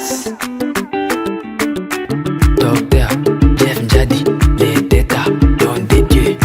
Takas. Docteur Jeff Njadi, les don de Dieu.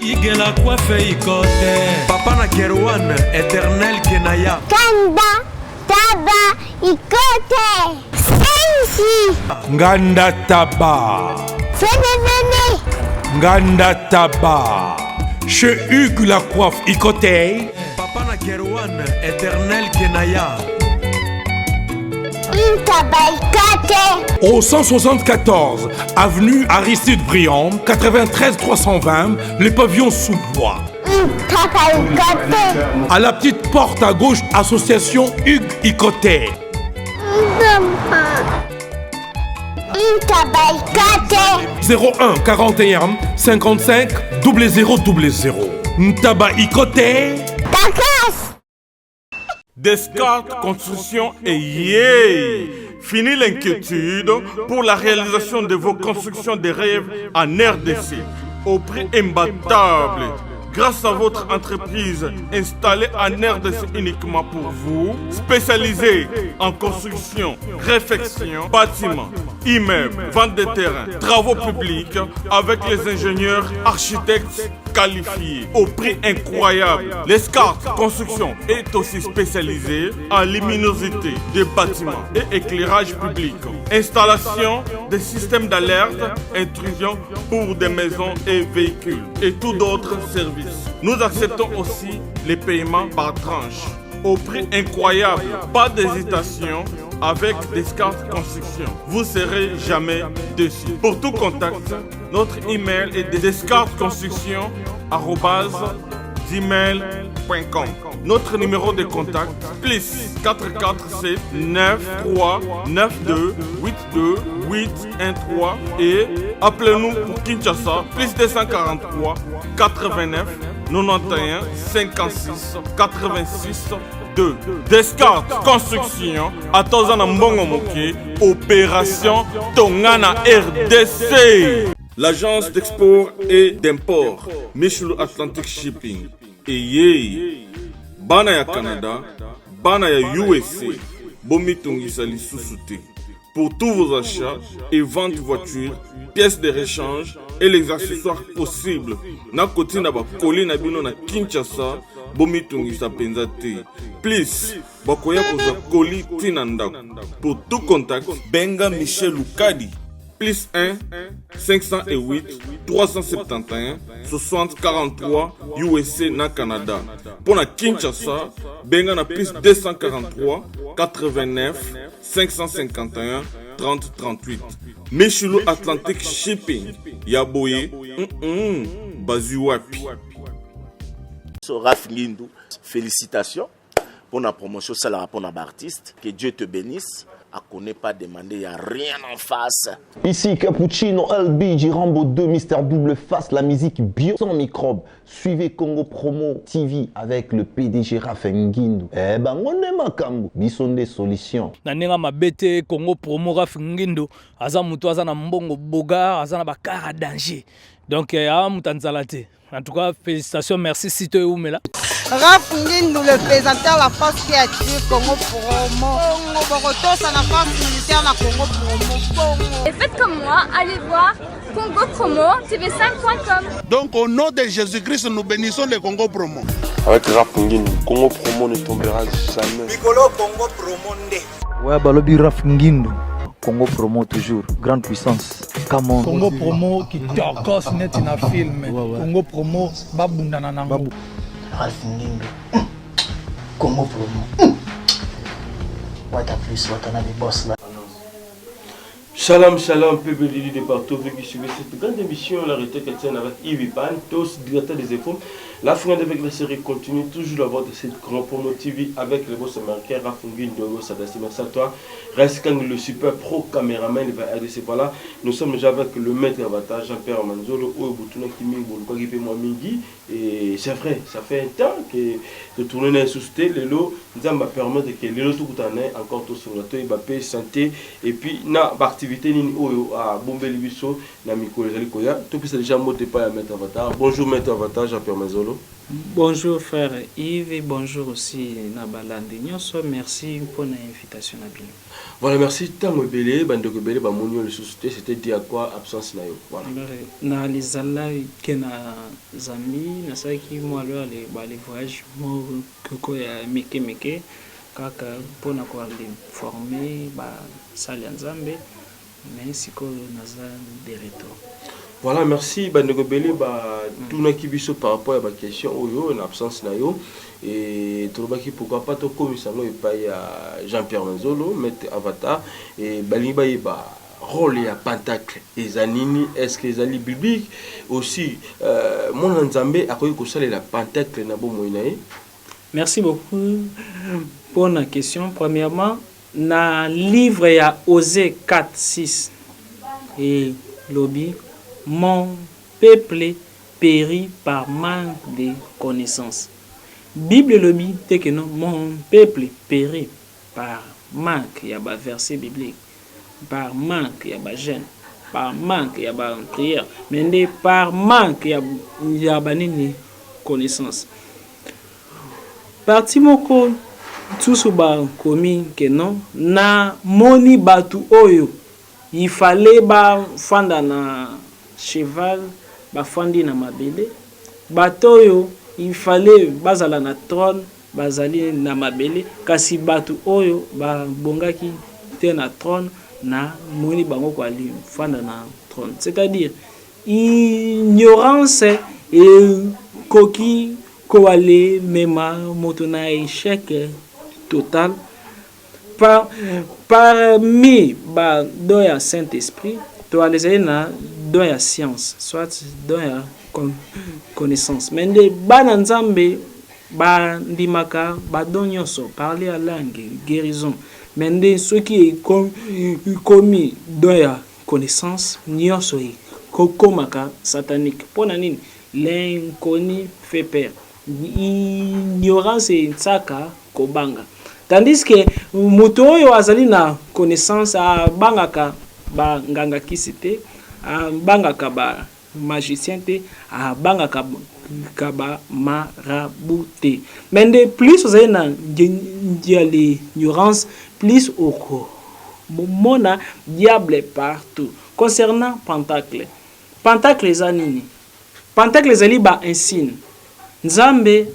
Igela coiffe ikote. Papa na Kerwan, éternel Kenaya. Kanda taba ikote. Sensi. Nganda Taba. Fene fene. Nganda Taba. Chez Hugues la coiffe Ikote. Papa na Kerwan, éternel Kenaya. Au 174, avenue Aristide Briand, 93 320, les pavillons sous bois. À la petite porte à gauche, association Hugues Ikote. 01 41 55 00 00. Ntaba Ikote. Descartes Construction et yeah. Fini l'inquiétude pour la réalisation de vos constructions de rêves en RDC au prix imbattable. Grâce à votre entreprise installée en RDC uniquement pour vous, spécialisée en construction, réfection, bâtiment, immeubles, vente de terrain, travaux publics avec les ingénieurs, architectes qualifiés au prix incroyable. L'Escarte Construction est aussi spécialisée en luminosité des bâtiments et éclairage public. Installation des systèmes d'alerte, intrusion pour des maisons et véhicules et tout d'autres services. Nous acceptons aussi les paiements par tranche au prix incroyable. Pas d'hésitation avec Descartes Construction. Vous serez jamais déçus. Pour tout contact, notre email est descartesconstruction@gmail.com. Notre numéro de contact plus 447 9 3 9 2 8 2 8 1 3 et appelez-nous pour Kinshasa plus 243 89 91 56 86 2. Descartes Construction ata oza na mbongo moke, Opération Tonga na RDC. L'agence d'export et d'import Michelu Atlantic Shipping eyei bana ya Canada, bana ya USA, bomitungisa lisusu te. Pour tous vos achats et ventes voitures, pièces de rechange et les accessoires possibles, na kotinda ba colis na bino na Kinshasa, bomitungisa mpenza te. Plus, bakoya kozwa colis ti na ndako. Pour tout contact, benga Michel Lukadi plus 1 508 371 60 43 USA na Canada. Pour na Kinshasa, benga na plus 243 89 551 30 38. Michelu Atlantic Shipping ya boye bazwi wapi? So Raph Ngindu, félicitations pour la promotion ça pour l'artiste. Que Dieu te bénisse. À connaît pas demander, il n'y a rien en face. Ici Cappuccino, LBG, Rambo 2, Mister Double Face, la musique bio sans microbes. Suivez Congo Promo TV avec le PDG Raph Ngindu. Eh ben, on est makambo. Biso nde solution. Na ndenge mabe te, Congo Promo Raph Ngindu aza moto aza na mbongo bogar, aza na bakara danger. Donc aza moto nzala te. En tout cas, félicitations, merci Sito Eumela. Raph Ngindu, le présenteur, la force qui attire Congo Promo. Congo Boroto, ça la force militaire, la Congo Promo. Congo. Et faites comme moi, allez voir Congo Promo TV5.com. Donc au nom de Jésus-Christ, nous bénissons le Congo Promo. Avec Raph Ngindu, Congo Promo ne tombera jamais. Mikolo Congo Promo nde. Ouais, balobi Raph Ngindu. Congo Promo toujours, grande puissance. Come on. Congo Promo qui tokos net na film. Ouais. Congo Promo babunda na nango. Ralph Ngindu. Congo Promo. What a plus, what a boss là. Shalom, shalom, peuple Lili de partout, vous qui suivez cette grande émission, la réalité chrétienne avec Yves Pan, tous directeur des infos. La fin avec la série continue toujours la voix de cette grande promo TV avec le boss américain Raph Ngindu. Merci à toi. Reste quand le super pro caméraman va RDC. Voilà, nous sommes déjà avec le maître avatar Jean-Pierre Manzolo, Oyo Kimi, Mingi. Et c'est vrai, ça fait un temps que de tourner dans les le lot, nous allons permettre que le lot tout encore tout sur le toit, santé, et puis na activité nini oyo a bombeli biso na mikolo ezali koya. Topesa déjà mot de pas ya maître avatar. Bonjour maître avatar Jean-Pierre Manzolo. Bonjour frère Yves et bonjour aussi na balandi nyonso. Merci pour l'invitation na bino. Voilà, merci tango ebele bandeko ebele bamoni yo lisusu te, c'était dit à quoi absence na yo. Voilà. Na lizala ke na Zambie, nasalaki mwa alors les ba les voyages moko ya meke meke kaka mpona koformer basali ya Nzambe, mais sikoyo naza de retour. Voilà, merci bandeko ebele batunaki biso par rapport ya baquestion oyo na absence na yo, et tolobaki pourquoi pas tokomisa yango epai ya Jean-Pierre Manzolo, maître avatar, et balingi bayeba rôle ya pentacle eza nini, est-ce que ezali biblique aussi, mwana Nzambe akoki kosalela pentacle na bomoi na ye? Merci beaucoup pour la question. Premièrement, na livre ya Osée 4 6 et lobi, mon peuple périt par manque de connaissance. Bible lobi te que non, mon peuple périt par manque ya ba verset biblique, par manque ya ba jeûne, par manque ya ba prière, mais nde par manque ya ba nini connaissance. Parti moko tusu bakomi ke non, na moni batu oyo il fallait bafanda na cheval, bafandi na mabele, bato oyo il fallait bazala na trône, bazali na mabele, kasi bato oyo babongaki te na trône, na moni bango fanda na trône. C'est-à-dire ignorance ekoki koale mema moto na échec total. Parmi ba don ya Saint-Esprit, toalezali na don ya science, soit don ya connaissance. Mais nde bana Nzambe bandimaka ba don nyonso, parler ya langue, guérison. Mais nde soki ekomi don ya connaissance, nyonso ekokomaka satanique. Mpona nini? L'inconnu fait peur. Ignorance etiaka kobanga. Tandis que moto oyo azali na connaissance abangaka ba nganga kisi te, abangaka ba magicien te, abangaka ka ba marabout te. Mais nde plus ozali na l'ignorance, plus oko mona diable partout. Concernant pentacle, pentacle eza nini? Pentacle ezali ba insigne. Nzambe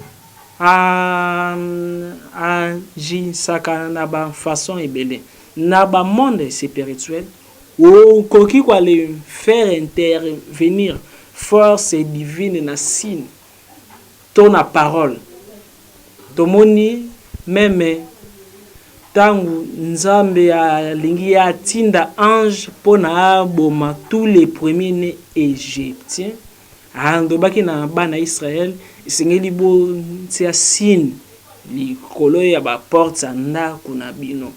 a agisaka na ba façon ebele. Na ba monde sipirituel, okoki ko aller faire intervenir force divine na signe to na parole. Tomoni meme tangu Nzambe alingi atinda ange pona aboma tous les premiers nes egyptiens, alobaki na bana Israël esengeli botia signe likolo ya ba portes ya ndaku na bino.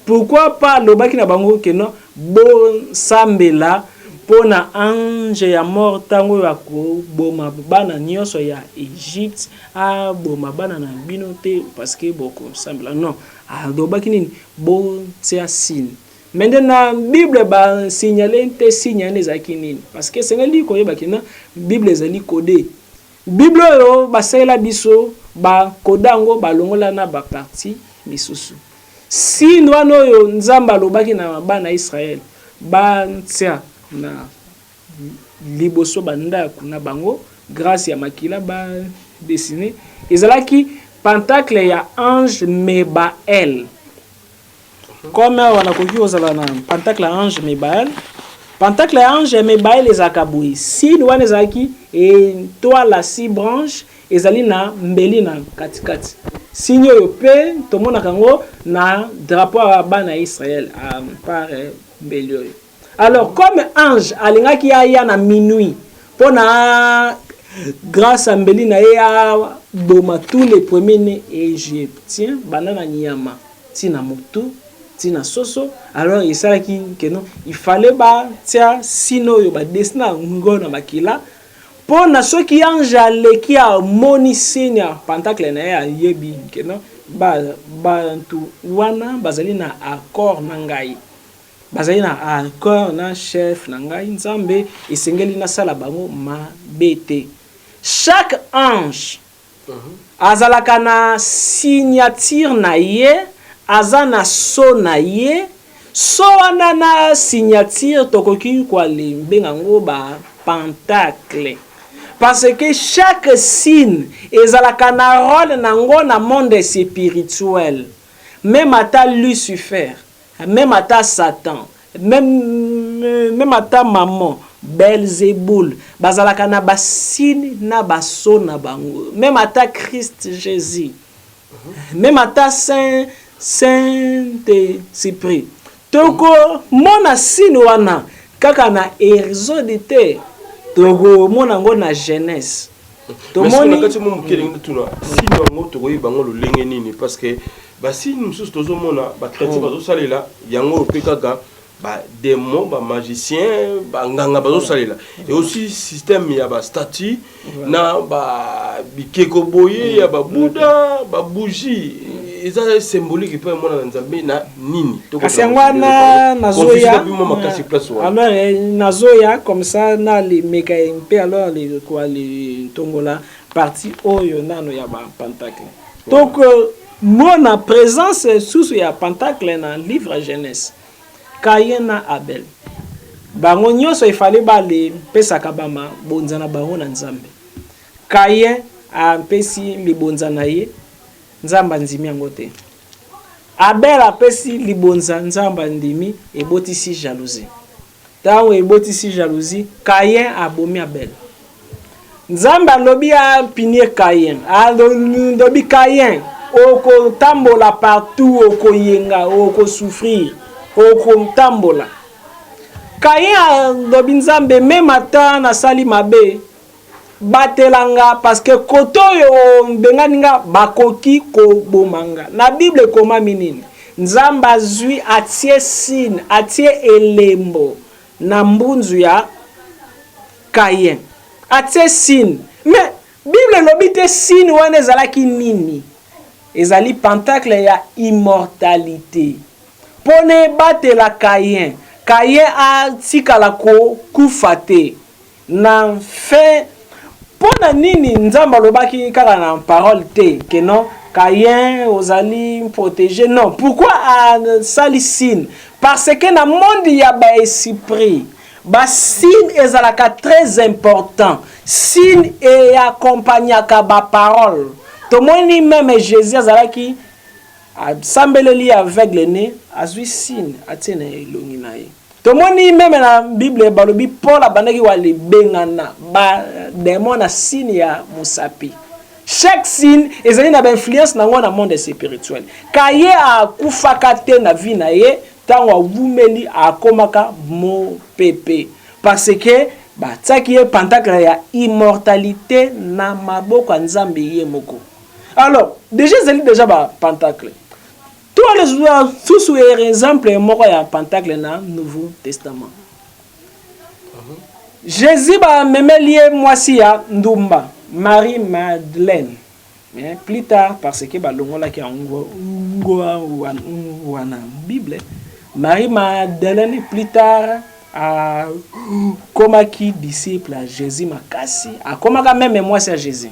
Pourquoi pas alobaki na bango que non bosambela pona ange ya mort tango oyo akoboma bana nionso ya Egypte aboma bana na bino te parce que bokosambela non alobaki nini botia signe mais nde na bible ba signale te signe wana ezalaki nini parce que esengeli koyeba que na bible ezali code bible oyo basalela biso ba code yango balongola na ba partie misusu Signe wana oyo Nzambe alobaki na bana ya Israël batia na liboso ba ndaku na bango grace ya makila ba dessiner ezalaki pentacle ya ange Mebael. Comme awa nakoki kozala na pentacle ya ange Mebael. Pentacle ya ange Mebael ezalaka boye. Signe wana ezalaki etoile à six branches Ezali na mbeli na kati kati. Signe oyo pe tomonaka yango na drapeau ya bana ya Israël à part mbeli oyo. Alors comme ange alingaki aya na minuit pona grâce ya mbeli na ye aboma tous les premiers nés égyptiens banda na nyama ti na motu ti na soso alors esalaki que non il fallait batia signe oyo ba dessina yango na makila Po na soki ange aleki amoni signe ya pentacle na ye ayebi que non ba bantu wana bazali na accord na ngai bazali na accord na chef na ngai Nzambe esengeli nasala bango mabe te. Chaque ange Azalaka na signature na ye, aza na sceau na ye, sceau wana na signature tokoki ko benga yango ba pentacle parce que chaque signe ezalaka na role na ngo na monde sipirituel meme ata lucifer Meme ata satan, meme meme ata mammon, Belzebul, bazalaka na ba signe na ba sceaux na bango. Meme ata Christ Jesus, meme ata saint saint esprit. Toko mona signe wana kaka na Exode te, toko mona yango na Genèse. Tomoni na kati mo moke ndenge tuna signe yango tokoyeba yango lolenge nini parce que Ba signes mosusu tozo mona ba chretiens bazo salela yango oyo pe kaka ba demons ba magiciens ba nganga bazo salela et aussi système ya ba statues na ba bikeko boye ya ba Bouddha ba bougies eza symbolique epai ya mwana na Nzambe na nini kasi yango wana nazoya makasi place wana alors eh, nazoya comme ça nalimeka mpe alors tongola partie oyo nano ya ba pentacle donc Mona presence susu ya pentacle na livre ya Genèse. Caïn na Abel. Bango nyoso il fallait ba le pesaka ba mabonza na bango na Nzambe. Caïn apesi libonza na ye, Nzambe andimi yango te. Abel apesi libonza, Nzambe andimi, ebotisi jalousie. Tango ebotisi jalousie, Caïn abomi Abel. Nzambe alobi a punir Caïn. Alobi Caïn, okotambola partout, okoyenga, okosouffrir, okotambola. Caïn alobi Nzambe, meme ata nasali mabe, batela nga parce que kote oyo obengani nga bakoki koboma nga. Na Bible ekomami nini? Nzambe azwi atie signe, atie elembo na mbunzu ya Caïn. Atie signe. Mais Bible elobi te signe wana ezalaki nini. Ezali pentacle ya immortalite. Pona ebatela Caïn. Caïn atikala ko kufa te. Na fin pona nini Nzambe alobaki kaka na parole te que non Caïn ozali protege non pourquoi asali signe parce que na monde ya ba esprit ba signe ezalaka très important signe e accompagnaka ba parole tomoni meme Jesus azalaki asambeleli aveugle ne azui signe atie na elongi na ye Tomoni meme na bible balobi Paul abandaki wale bengana ba demon na signe ya mosapi. Chaque signe ezali na ba influence na ngo na monde spirituel. Kaye akufaka te na vie na ye tango awumeli akomaka mopepe parce que batiaki ye pentacle ya immortalite na maboko ya Nzambe ye moko. Alors dejà ezali dejà ba pentacle. Tozwa susu exemple moko ya pentacle na Nouveau Testament. Jesus bamemeli ye mwasi ya ndumba Marie Madeleine. Mais plus tard parce que balongolaki yango wana Bible, Marie Madeleine plus tard akomaki disciple ya Jesus makasi, akomaka meme mwasi ya Jesus.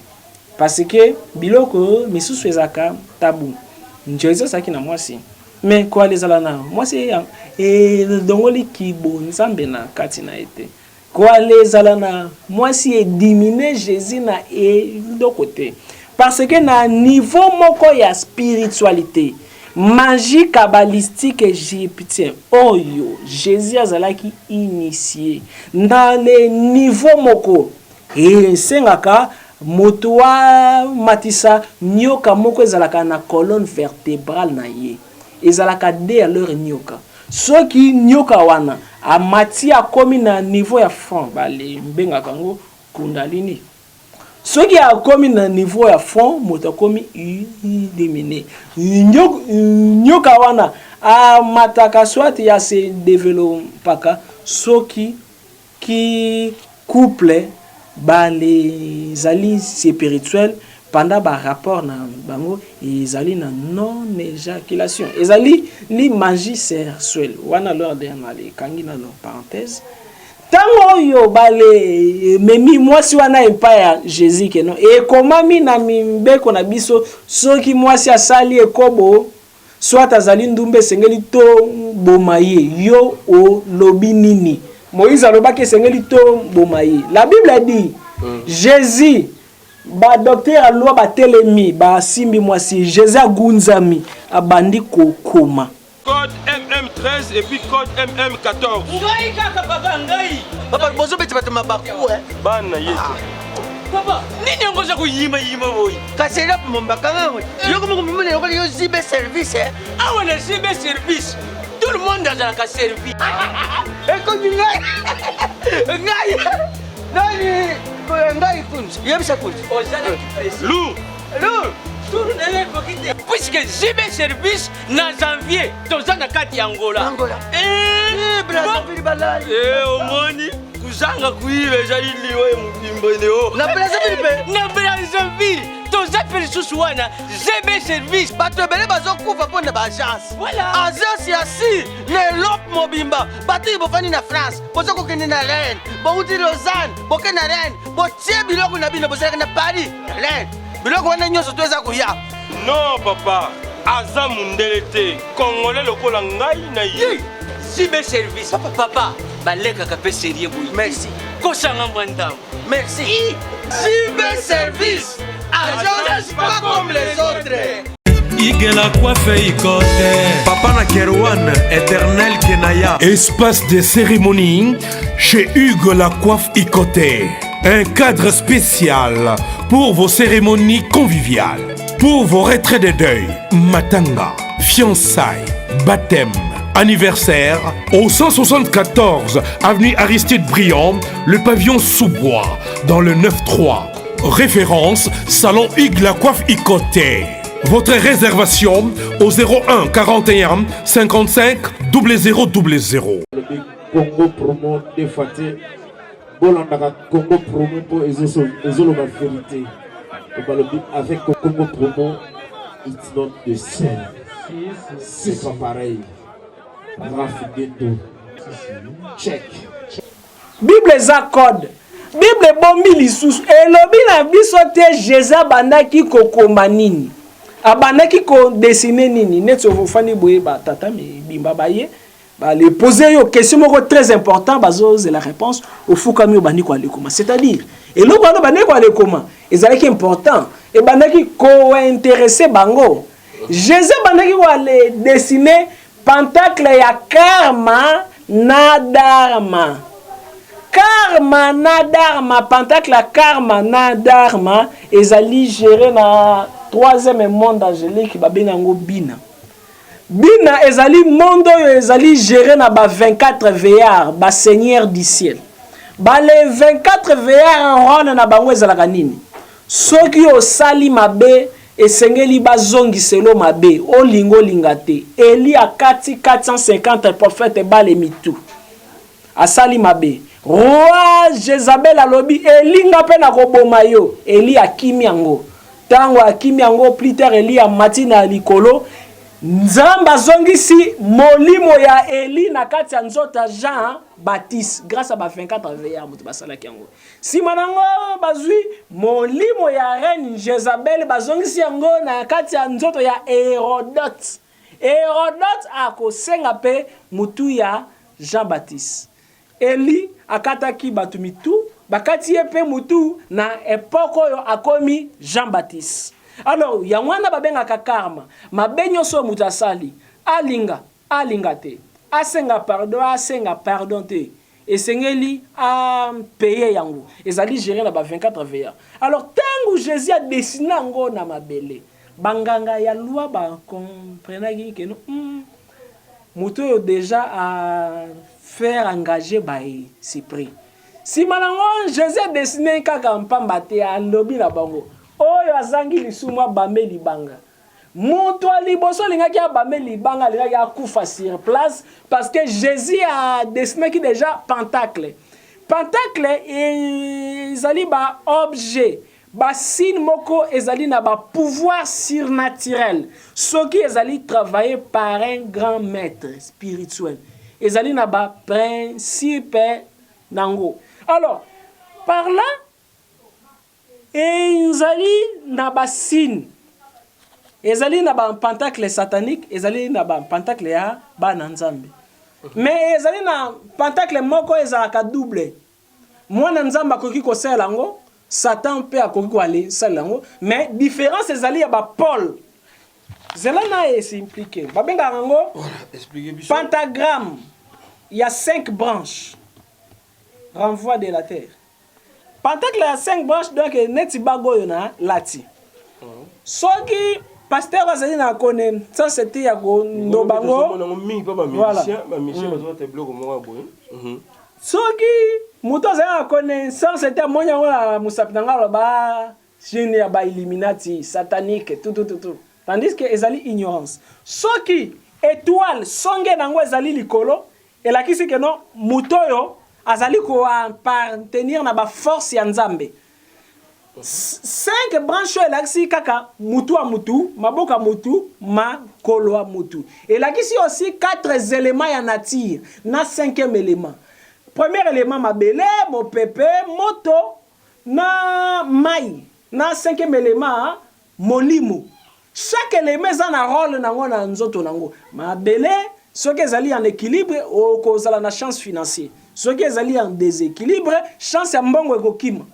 Parce que biloko misusu ezalaka tabou. Jesus azalaki na mwasi mais koala ezala na mwasi elongoli kibo nzambe na kati na ye te. Koala ezala na mwasi edimine Jesus na eloko te. Parce que na niveau moko ya spiritualité, magie kabbalistique égyptien oyo Jesus azalaki initie na le niveau moko Esengaka moto amatisa nioka moko ezalaka na colonne vertebrale na ye. Ezalaka de alors nioka. Soki nioka wana amati akomi na niveau ya front, balembengaka yango kundalini. Soki akomi na niveau ya front, moto akomi illuminé. Nioka wana amataka soit ya se developaka soki Ki couple ba ezali spirituel pendant ba rapport na bango ezali na non ejaculation ezali li magie sexuelle wana lors de na ekangi nano parenthèse ntango oyo bale memi mwasi wana epai ya Jesus ke non ekomami na mibeko na biso soki mwasi asali ekobo Soit azali ndumba esengeli to boma ye yo olobi nini? Moïse alobaki esengeli to boma ye. La bible dit Jesus ba docteur ya loi batelemi basimbi mwasi Jesus agunzami abandi kokoma. Code MM13 et puis code MM14. Ngai kaka papa ngai. Papa bozo beti bato mabaku eh. Bana yetu. Papa, nini yango oza koyima yima boye? Kasi ela mombaka ngango. Yoko moko mimuna yoko yo zibe service eh. Awa na zibe service. Tout le monde azalaka servi. Ekomi ngai. Ngai. Nani ngai kunzi. Yebisa kunzi. Ozalaki presi. Lou. Lou. Tour na yo ekoki te. Puisque zibe service na janvier toza na kati ya Angola. Angola. Eh, Brazzaville balai. Eh, omoni kuzanga kuyiba ezali liwa ya mobimba leo. Na Brazzaville mpe. Na Brazzaville toza mpe lisusu wana ZB service. Bato ebele bazokufa mpo na baagence. Voilà. Agence ya si na Europe mobimba bato oyo bofandi na France boza kokende na Rennes bowuti Lausanne boke na Rennes botie biloko na bino bozalaka na Paris na Rennes biloko wana nyonso to eza koya. Non papa, aza mundele te, congolais lokola ngai na ye. JB service papa, papa balekaka mpe serie boye. Merci. Kosanga mwa ndambo. Merci. JB service, agence pas comme les autres. Igela coiffe ikote. Papa na Kerouan, éternel Kenaya. Espace de cérémonie chez Hugues La Coiffe Ikote. Un cadre spécial pour vos cérémonies conviviales, pour vos retraits de deuil, matanga, fiançailles, baptême, anniversaire, au 174 avenue Aristide Briand, le pavillon sous-bois, dans le 9-3. Référence, Salon Hugues La Coiffe Ikote. Votre réservation au 01 41 55 00 00. Congo promo defate. Bolandaka Congo Promo mpo ezoloba verite. Balobi avec Congo Promo, it's not the same. C'est pas pareil. Raph Gendo. Check. Bible eza code. Bible ebombi lisusu elobi na biso te Jesus abandaki kokoma nini, abandaki kodesine nini. Neti ofandi boye ba tata mibimba baye bale poser yo question moko très important, bazozela réponse, ofukami obandi koalekoma. C'est-à-dire eloko wana obandaki koalekoma ezalaki important, ebandaki kointeresse bango. Jesus abandaki koale dessiner Pentacle ya karma na dharma. Karma na dharma, pentacle ya karma na dharma ezali gere na troisième monde angélique babenga yango bina. Bina ezali monde oyo ezali gere na ba 24 veillards, ba seigneurs du ciel. Ba les 24 veillards rôle na bango ezalaka nini? Soki osali mabe, esengeli bazongiselo mabe, olinga olinga te. Elie akati 450 prophètes bale mitu. Asali mabe. Roi Jezabel alobi, Elie nga pe nakoboma yo. Elie akimi yango. Tango akimi yango, plus tard Elie amati na likolo. Nzambe azongisi molimo ya Elie na kati ya nzoto ya Jean Baptiste grâce à ba 24 veillards moto basalaki yango. Sima na yango, bazwi molimo ya reine Jezabel, bazongisi yango na kati ya nzoto ya Herodote. Herodote akosenga mpe mutu ya Jean Baptiste. Elie akataki bato mitu, bakati ye mpe mutu na epoque oyo akomi Jean Baptiste. Alors, yango wana babengaka karma. Mabe nyonso oyo moto asali, alinga, alinga te, asenga pardon, asenga pardon te, Esengeli a payer yango. Ezali gerer na ba 24 veillards. Alors tango Jesus a dessiner yango na mabele, ba nganga ya loi ba comprenaki que non, hum, moto oyo dejà a faire engager ba esprits. Sima nango Jesus a dessiner kaka pamba te, alobi na bango, oyo azangi lisumu abambe libanga. Moto ya liboso alingaki abambe libanga alingaki akufa sur place parce que Jesus a dessinaki déjà pentacle. Pentacle ezali ba objet ba signe moko ezali na ba pouvoir surnaturel soki ezali travailler par un grand maître spirituel ezali na ba principe nango. Alors par là Ezali na ba signes. Ezali na ba pentacle satanique, ezali na ba pentacle ya bana Nzambe. Mais ezali na pentacle moko ezalaka double. Mwana Nzambe akoki kosalela yango, Satan pe akoki kosalela yango, mais difference ezali ya ba pole. Zela na expliquer. Babengaka yango pentagramme ya 5 branches. Renvoi de la terre. Pentacle ya 5 branches donc neti bague oyo na lati. Soki pasteur azali na connaissance te ya kondoba ngo. Voilà. Mhm. Soki moto azali na connaissance te amoni yango na mosapi na ngai aloba signe ya ba illuminati satanique tout tout tout tandis que ezali ignorance. Soki étoile songe nango ezali likolo Elakisi que non moto oyo azali ko appartenir na ba force ya Nzambe. 5 branches oyo elakisi kaka mutu ya mutu, maboko ya mutu, makolo ya mutu. Elakisi aussi 4 elements ya nature na cinquième element. Premier element mabele, mopepe, moto na mayi na cinquième element Molimo. Chaque element eza na role nango na nzoto nango. Mabele soki ezali en equilibre okozala na chance financier. Soki ezali en desequilibre chance ya mbongo ekokima.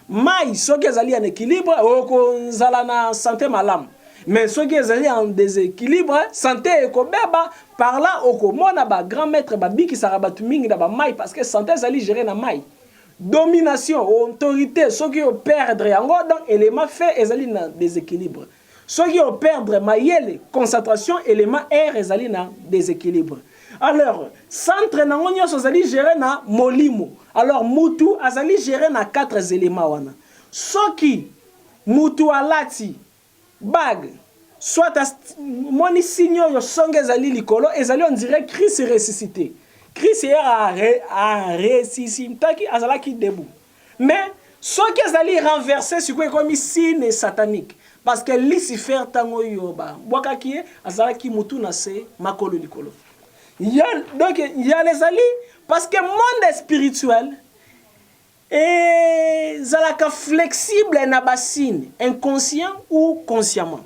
Mayi soki ezali en equilibre okozala na sante malamu. Mais soki ezali en desequilibre sante ekobeba par là okomona ba grand maitre babikisaka batu mingi na ba mayi parce que sante ezali gerer na mayi. Domination, autorite, soki o perdre yango donc element feu ezali na desequilibre. Soki o perdre mayele, concentration, element air ezali na desequilibre. Alors, centre nango nionso ezali gere na molimo. Alors mutu azali gere na quatre elements wana. Soki mutu alati Bague, soit moni signe oyo songe ezali likolo, ezali on dirait Christ ressuscite. Christ ye a ressuscitaki azalaki debout. Mais soki ezali renverse sikoyo ekomi signe satanique parce que Lucifer tango oyo ba bwakaki ye azalaki mutu na se makolo likolo. Ya, donc yala ezali parce que monde spirituel ezalaka flexible na ba signe inconscient ou consciemment.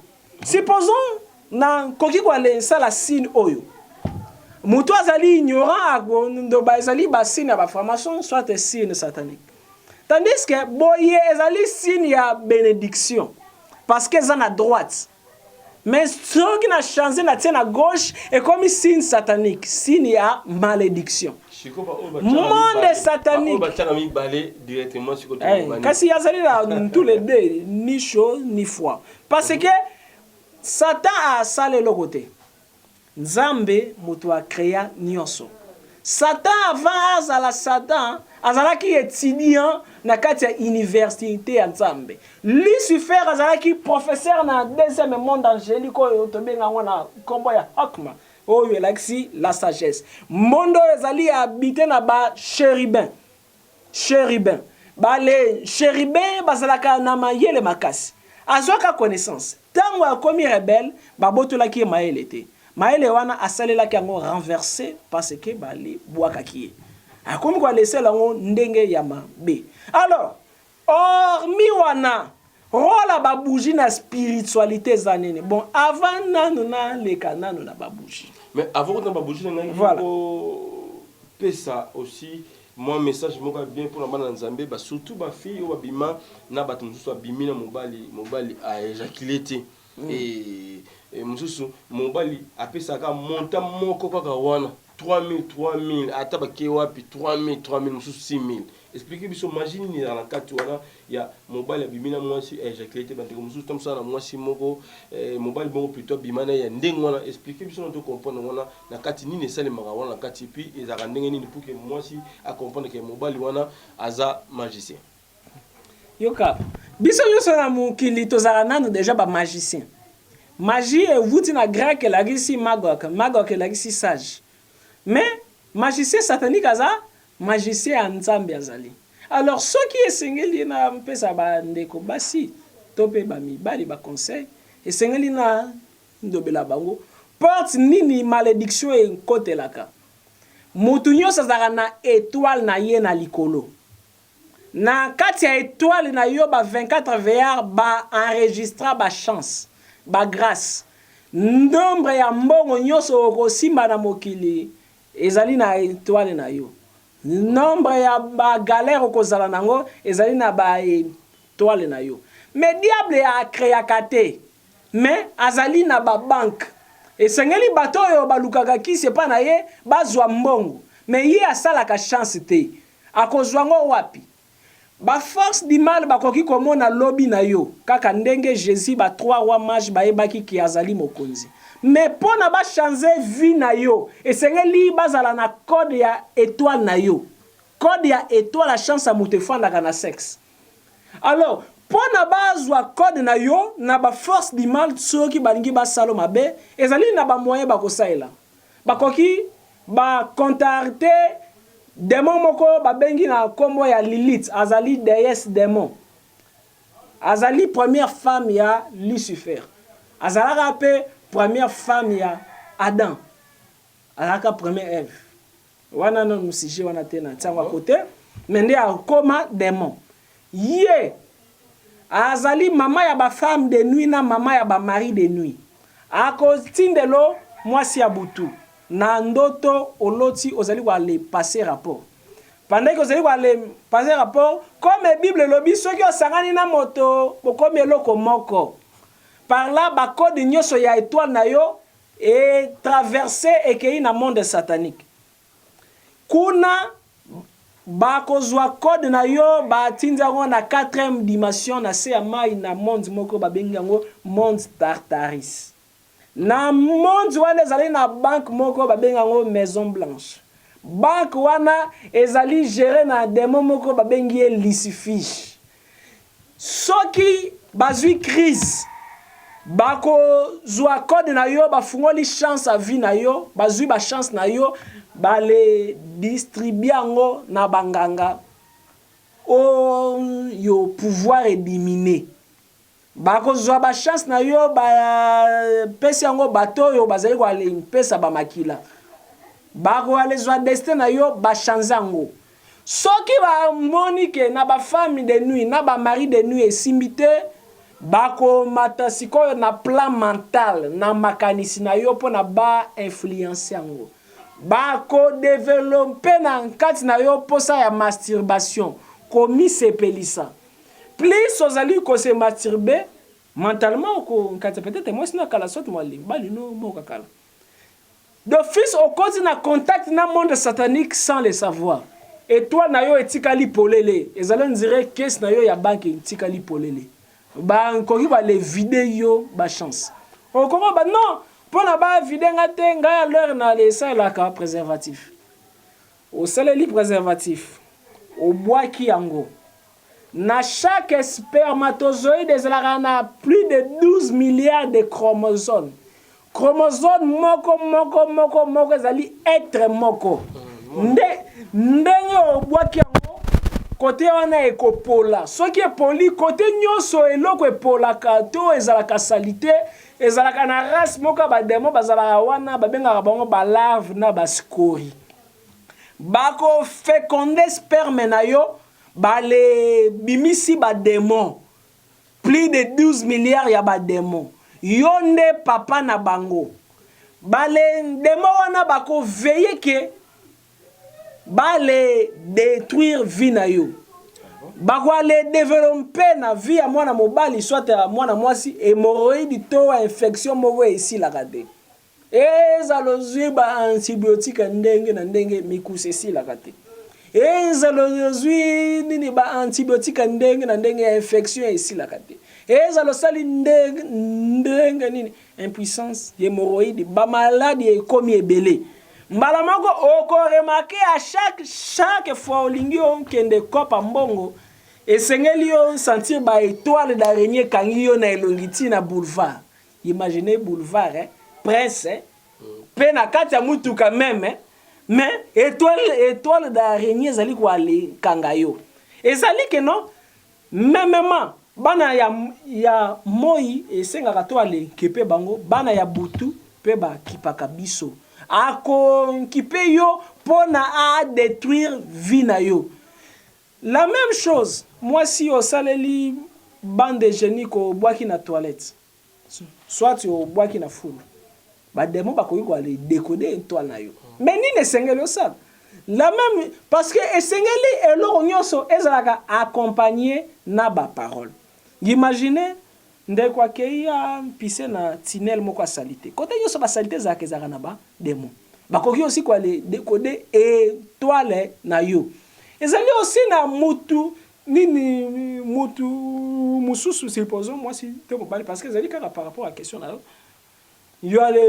Supposons na koki ko sala signe oyo moto azali ignorant akondoba ezali ba signe ya ba franc-maçon soit signe satanique, tandis que boye ezali signe ya bénédiction parce que eza na droite. Mais soki na change, na tie na gauche, ekomi signe satanique, signe ya malédiction, monde satanique. Batiaka mibale directement sikoyo. Eh, kasi azali na tous les deux, ni chaud ni froid, parce que Satan asala eloko te. Nzambe moto acréa nyonso. Satan, avant azala Satan, azalaki étudiant na kati ya université ya Nzambe. Lucifer azalaki professeur na deuxième monde angélique oyo tobenga yango na nkombo ya Hakma, oyo elakisi la sagesse. Monde oyo ezali habité na bachérubin. Chérubin, bale chérubin bazalaka na mayele makasi. Azwaka connaissance. Ntango akomi rebelle, babotolaki ye mayele te. Mayele wana asalelaki yango renversé parce que balebwakaki ye, akomi koalesela yango ndenge ya mabe. Alors, hormis wana, rôle ya babougie na spiritualité eza nini? Bon, avant nanu naleka nanu na babougie. Mais avant kotanga babougie na ngai, Voilà. pesa aussi mwa message moko ya bien mpona bana na Nzambe, surtout bafille oyo babima na bato mosusu, abimi na mobali, mobali aéjaculer te. E mosusu mobali apesaka montant moko kaka wana, 3000, 3000, ata bake wapi, 3000, 3000, mosusu 6000. Explique biso magie nini ezala na kati wana ya mobali abimi na mwasi, aéjaculer te. Bandeko mosusu ta mosala na mwasi moko, mobali bongo plutôt abima na ye ya ndenge wana. Explique biso na tocomprendre wana na kati nini esalemaka wana na kati, puis ezalaka ndenge nini pour que mwasi acomprendre ke mobali wana aza magicien? Yoka, biso nyonso na mokili tozalaka nanu déjà bamagicien. Magie ewuti na grec, elakisi magok. Magok elakisi sage. Mais magicien satanique aza magicien ya Nzambe azali. Alors, soki esengeli na mpesa bandeko basi to mpe bamibali baconseil, esengeli na ndobela bango porte nini malédiction ekotelaka. Motu nyonso azalaka na étoile na ye na likolo. Na kati ya étoile na yo, ba 24 veillards baenregistra bachance, bagrâce. Nombre ya mbongo nyonso okosimba na mokili ezali na étoile na yo. Nombre ya bagalère okozala nango ezali na baétoile na yo. Mais diable acréaka te, mais azali na babanque. Esengeli bato oyo balukaka kisi epa na ye bazwa mbongo, mais ye asalaka chance te. Akozwa ngo wapi? Baforce du mal bakoki komona lobi na yo kaka ndenge Jésus, ba trois rois mages bayebaki ke azali mokonzi. Mais mpo na bachange vie na yo, esengeli bazala na code ya étoile na yo. Code ya étoile ya chance ya moto efandaka na sexe. Alors, mpo na bazwa code na yo na baforce du mal, soki balingi basala mabe, ezali na bamoyen bakosalela. Bakoki bacontacte démon moko babengi na nkombo ya Lilith. Azali déesse démon, azali première femme ya Lucifer, azalaka mpe première femme ya Adam, azalaka première Ève. Wana nanu sujet wana te, na ntiango ya kote. Mais nde akóma démon, ye azali mama ya bafemme de nuit na mama ya bamari de nuit. Akotindelo mwasi ya butu na ndoto, oloti ozali koale passer rapport. Pendant que ozali koale passer rapport, comme Bible elobi, soki osangani na moto, bokomi eloko moko. Par là, bacode nyonso ya étoile na yo etraverse, ekei na monde satanique. Kuna bakozwa code na yo, batindi yango na 4e dimension, na se ya mai, na monde moko babengi yango monde Tartaris. Na monde wana ezali na banque moko babengi yango Maison Blanche. Banque wana ezali géré na démon moko babengi ye Lucifuge. Soki bazwi crise, Bakozwa code na yo, bafungoli chance ya vie na yo, bazwi ba chance na yo, bale distribuer yango na banganga oyo pouvoir edimine. Bakozwa ba chance na yo, bapesi yango bato oyo bazali kopesa ba makila. Bakoalezwa destin na yo, ba changer yango. Soki ba moni ke na ba femme de nuit na ba mari de nuit esimbi te, bako mata sikoyo na plan mental, na makanisi na yo pona ba influencer yango. Bako developper na kati na yo posa ya masturbation, komisepelisa. Plus ozali ko se masturber, mentalement oko nkanisa peut-etre mwasi no ya kala soit mobali no moko ya kala. D'office okoti na contact na monde satanique sans le savoir. Etoile na yo etikali polele, ezali on dirait caisse na yo ya banque etikali polele. Ba nkoki ba le vider yo ba chance. Okoki koloba non, pona ba vider nga te, ngai alors na le salelaka preservatif. Osaleli preservatif, obwaki yango. Na chaque spermatozoïde ezalaka na plus de 12 milliards de chromosomes. Chromosome moko moko moko moko ezali etre moko. Nde ndenge obwaki yango kote wana ekopola. Soki epoli kote nyonso eloko epolaka to ezalaka salite, ezalaka na race moko ya ba demon bazalaka wana babengaka bango ba larve na ba scorie. Bako feconde sperme na yo Bale bimisi ba demon plus de 12 milliards ya ba demon yo nde papa na bango bale demon wana bako veiller ke bale detruire vie na yo bako ale developper na vie ya mwana mobali soit ya mwana mwasi hemorroïde to infection moko esilaka te. Ezala ozwi ba antibiotiques ya ndenge na ndenge, mikusa esilaka te. Ezala ozwi nini ba antibiotiques ya ndenge na ndenge ya infection esilaka te. Ezala osali ndenge ndenge nini, impuissance, hemorroïde, ba maladi ekomi ebele. Mbala moko oko remarquer à chaque chaque fois olingi okende kopa mbongo, esengeli yo sentir ba etoiles d'araignée ekangi yo na elongi ti na boulevard. Imaginez boulevard hein, prince hein, pe na kati ya mutuka meme hein, mais etoile etoile d'araignée ezali ko aller kanga yo. Ezali que non memement bana ya ya moyi esengaka to aller nkepe bango, bana ya butu pe ba kipaka biso. Ako nkipe yo pona a detruire vie na yo. La meme chose mwasi osaleli bande hygienique obwaki na toilette soit obwaki na fulu ba demon bakoki ko aller decoder etoile na yo mais nini esengeli osala la meme parce que esengeli eloko nionso ezalaka accompagner na ba parole imagine ndeko akeyi a pisse na tunnel moko ya salite cote nionso ba salite ezalaka ezalaka na ba demon bakoki aussi ko aller decoder etoile na yo ezali aussi na mutu nini mutu mususu supposons mwasi to mobali parce que ezali kaka par rapport ya question na yo yo ale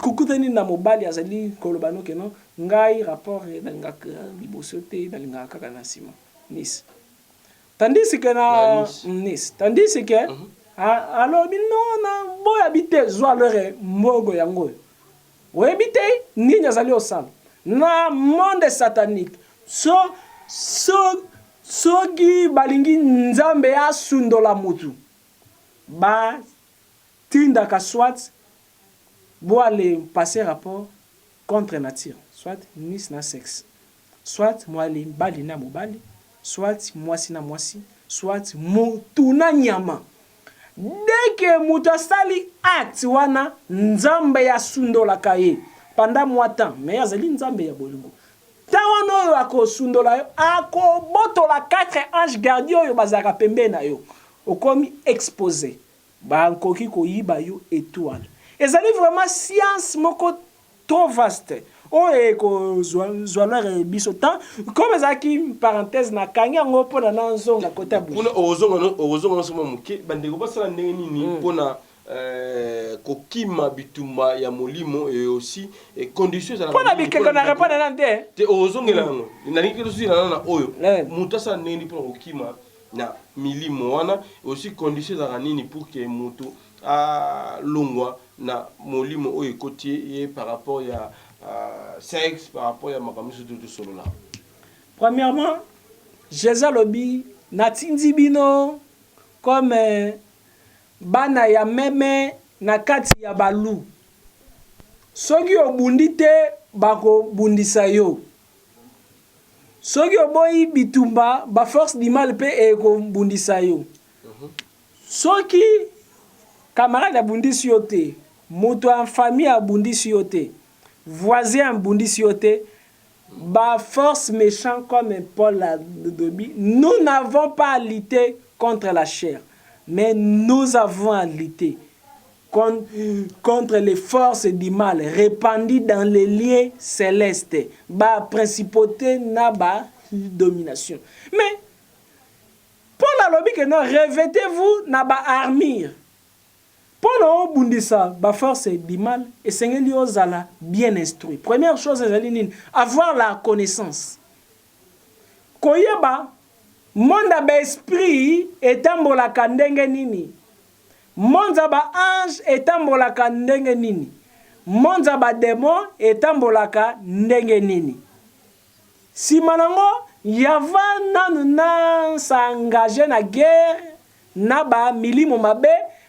kokutani na mobali azali koloba no ke non ngai rapport nalingaka liboso te nalingaka kaka na nsima nice tandis que na nice tandis que mm -hmm. alobi non na boya bi te zwa lere mbongo yango oyo Oyebi te nini azali osala na monde satanique. So, so, soki balingi Nzambe asundola mutu, ba tindaka soit bo aller passer rapport contre nature, soit miss na sexe. Soit mobali na mobali, soit mwasi na mwasi, soit mutu na nyama. Dès que mutu asali acte wana, Nzambe asundolaka ye pendant mua temps, mais azali Nzambe ya bolingo. Temps wana oyo akosundola yo, akobotola 4 anges gardiens oyo bazalaka pembeni na yo. Okomi expose. Bakoki koyiba yo etoile. Ezali vraiment science moko trop vaste oyo ekozwa zwa biso temps comme ezalaki parenthèse nakangi yango mpona nazonga kota kuna okozonga nyonso mwa moke bandeko basala ndenge nini mpona euh, kokima bitumba ya molimo et aussi et condition ezalaka mpona bikeko na répondre nanu te te okozongela yango nalingi te tosila nano na oyo moto asala ndenge nini mpona kokima na milimo wana aussi condition ezalaka nini pour que moto. Alongwa na molimo oyo ekoti ye par rapport ya sexe, par rapport ya makambo nyonso to tosolola. Premièrement, Jesus alobi natindi bino comme bana ya meme na kati ya ba loups. Soki obundi te bako bundisa yo. Soki oboyi bitumba ba forces du mal pe eko bundisa yo. Soki camarade abundisi yo te, moto ya famille abundisi yo te, voisin abundisi yo te, ba forces mechants comme Paul alobi, nous n'avons pas à lutter contre la chair, mais nous avons à lutter contre les forces du mal repandues dans les lieux celestes, ba principautes na ba dominations. Mais Paul alobi que non revêtez vous na ba armure pona obundisa ba force du mal esengeli ozala bien instruit première chose ezali nini avoir la connaissance koyeba monde ya ba esprit etambolaka ndenge nini monde ya ba ange etambolaka ndenge nini monde ya ba demon etambolaka ndenge nini Sima nango Yava nanu na s'engager na guerre na ba milimo mabe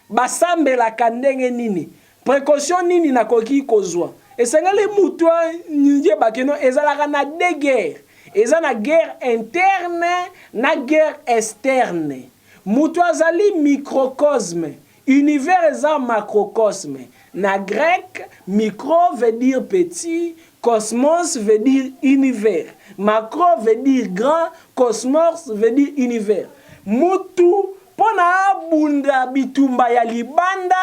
basambelaka ndenge nini? Precaution nini nakoki kozua? Esengeli mutu ayeba que non ezalaka na deux guerres, eza na guerre interne na guerre externe. Mutu azali microcosme, Univers eza macrocosme. Na grec, micro veut dire petit, cosmos veut dire univers. Macro veut dire grand, cosmos veut dire univers. Mutu mpo na abunda bitumba ya libanda,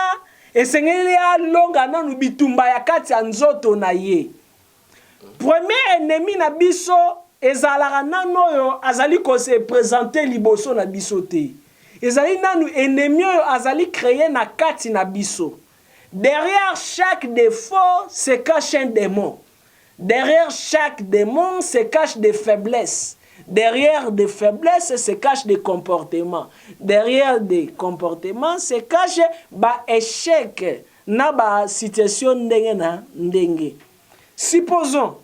esengeli alonga nanu bitumba ya kati ya nzoto na ye. Premier ennemi na biso ezalaka nanu oyo azali ko se presenter liboso na biso te. Ezali nanu ennemi oyo azali creer na kati na biso. Derrière chaque defaut se cache un demon. Derrière chaque demon se cache des faiblesses. Derrière des faiblesses se cache des comportements. Derrière des comportements se cache ba echecs na ba situation ndenge na ndenge. Supposons,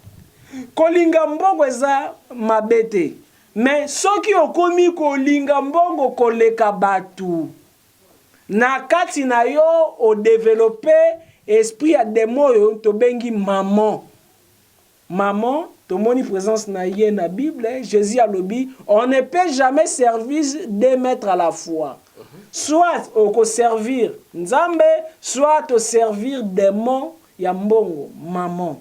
kolinga mbongo eza mabe te, mais soki okomi kolinga mbongo koleka batu, na kati na yo o developper esprit ya demon oyo tobengi mammon. Mammon, tomoni presence na ye na bible, Jesus alobi on ne peut jamais servir deux maitres à la fois. Soit oko servir Nzambe, soit o servir demon ya mbongo, mammon.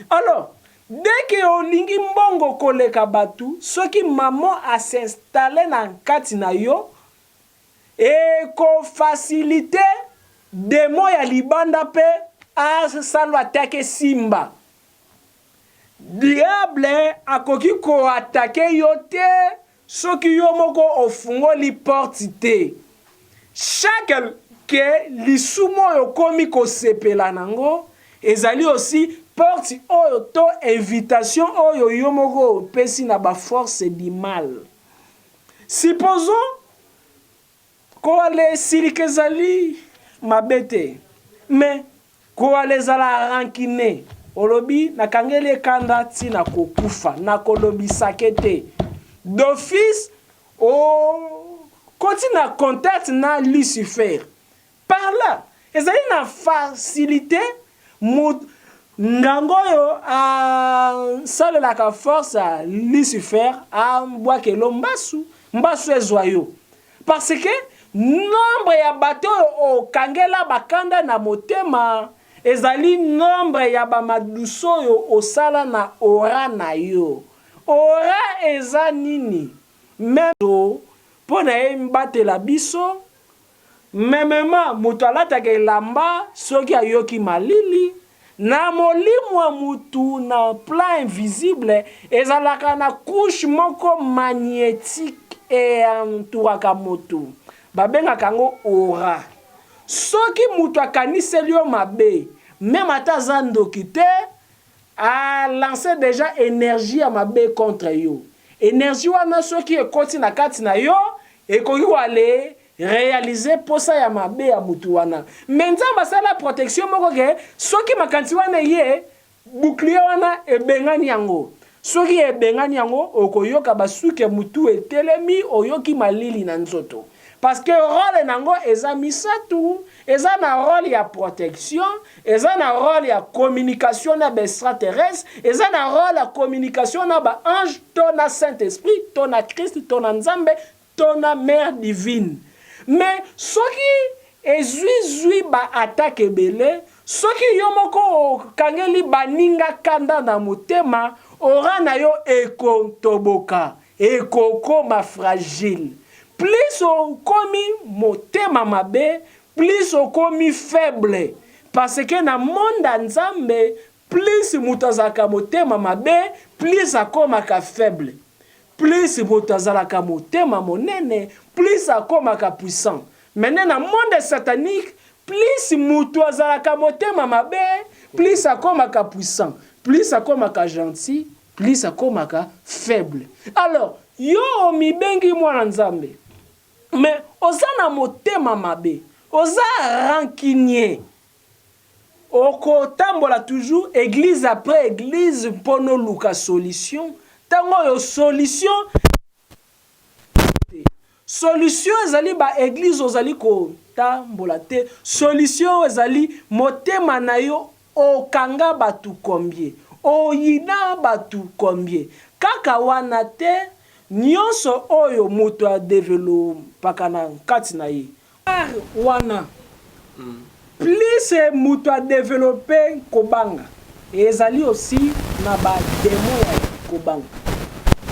Alors, dès que olingi mbongo koleka batu, soki mammon a s'installer na kati na yo, eko faciliter demon ya libanda pe asalo attaque esimba. Diable akoki ko attaquer yo te soki yo moko ofungoli porte te. Chaque que lisumu oyo okomi kosepela nango ezali aussi porte oyo to invitation oyo yo moko opesi na ba forces du mal. Supposons koala esilika ezali mabe te mais koala ezala rancune olobi nakangeli ye kanda ti nakokufa nakolobisake te d'office okoti na contact na lucifer Par là, ezali na facilite nganga oyo asalelaka force ya Lucifer abwakelo mbasu, mbasu ezwa yo. Parce que nombre ya bato oyo okangela bakanda na motema ezali nombre ya ba madusu oyo osala na aura na yo. Aura eza nini? Meme mpo na ye mbatela biso Memema moto alataka elamba soki ayoki malili, na molimo ya mutu na plan invisible ezalaka na couche moko magnetique e entouraka moto babengaka yango aura. Soki mutu akaniseli yo mabe meme ata aza ndoki te a lancer dejà energie ya mabe contre yo. Energie wana soki ekoti na kati na yo ekoki ko aller. realiser posa ya mabe ya mutu wana. Mais Nzambe asala protection moko ke soki makanisi wana eye, bouclier wana ebengani yango. Soki ebengani yango, okoyoka ba suki ya mutu etelemi, oyoki malili na nzoto. Parce que role nango eza misatu, eza na role ya protection, eza na role ya communication na ba extraterrestres, eza na role ya communication na ba anges to na Saint Esprit to na Christ to na Nzambe to na Mère divine. Mais soki ezui zui ba attaques ebele, soki yo moko okangeli baninga kanda na motema, aura na yo ekotoboka, ekokoma fragile. Plus okomi motema mabe, plus okomi faible. Parce que na monde ya Nzambe, plus moto azalaka motema mabe, plus akomaka faible. Plus moto azalaka motema monene, plus akomaka puissant. Mais nde na monde satanique, plus moto azalaka motema mabe, plus akomaka puissant. Plus akomaka gentil, plus akomaka faible. Alors, yo omibengi mwana Nzambe, mais oza na motema mabe, oza rancunier. Okotambola toujours eglise après eglise mpo noluka solution, tango oyo solution te. Solution ezali ba eglise ozali kotambola te, solution ezali motema na yo okanga batu combien, oyina batu combien. Kaka wana te, nionso oyo moto a developaka na kati na ye, Art wana plus mutu a developper kobanga ezali aussi na ba demon ya kobanga.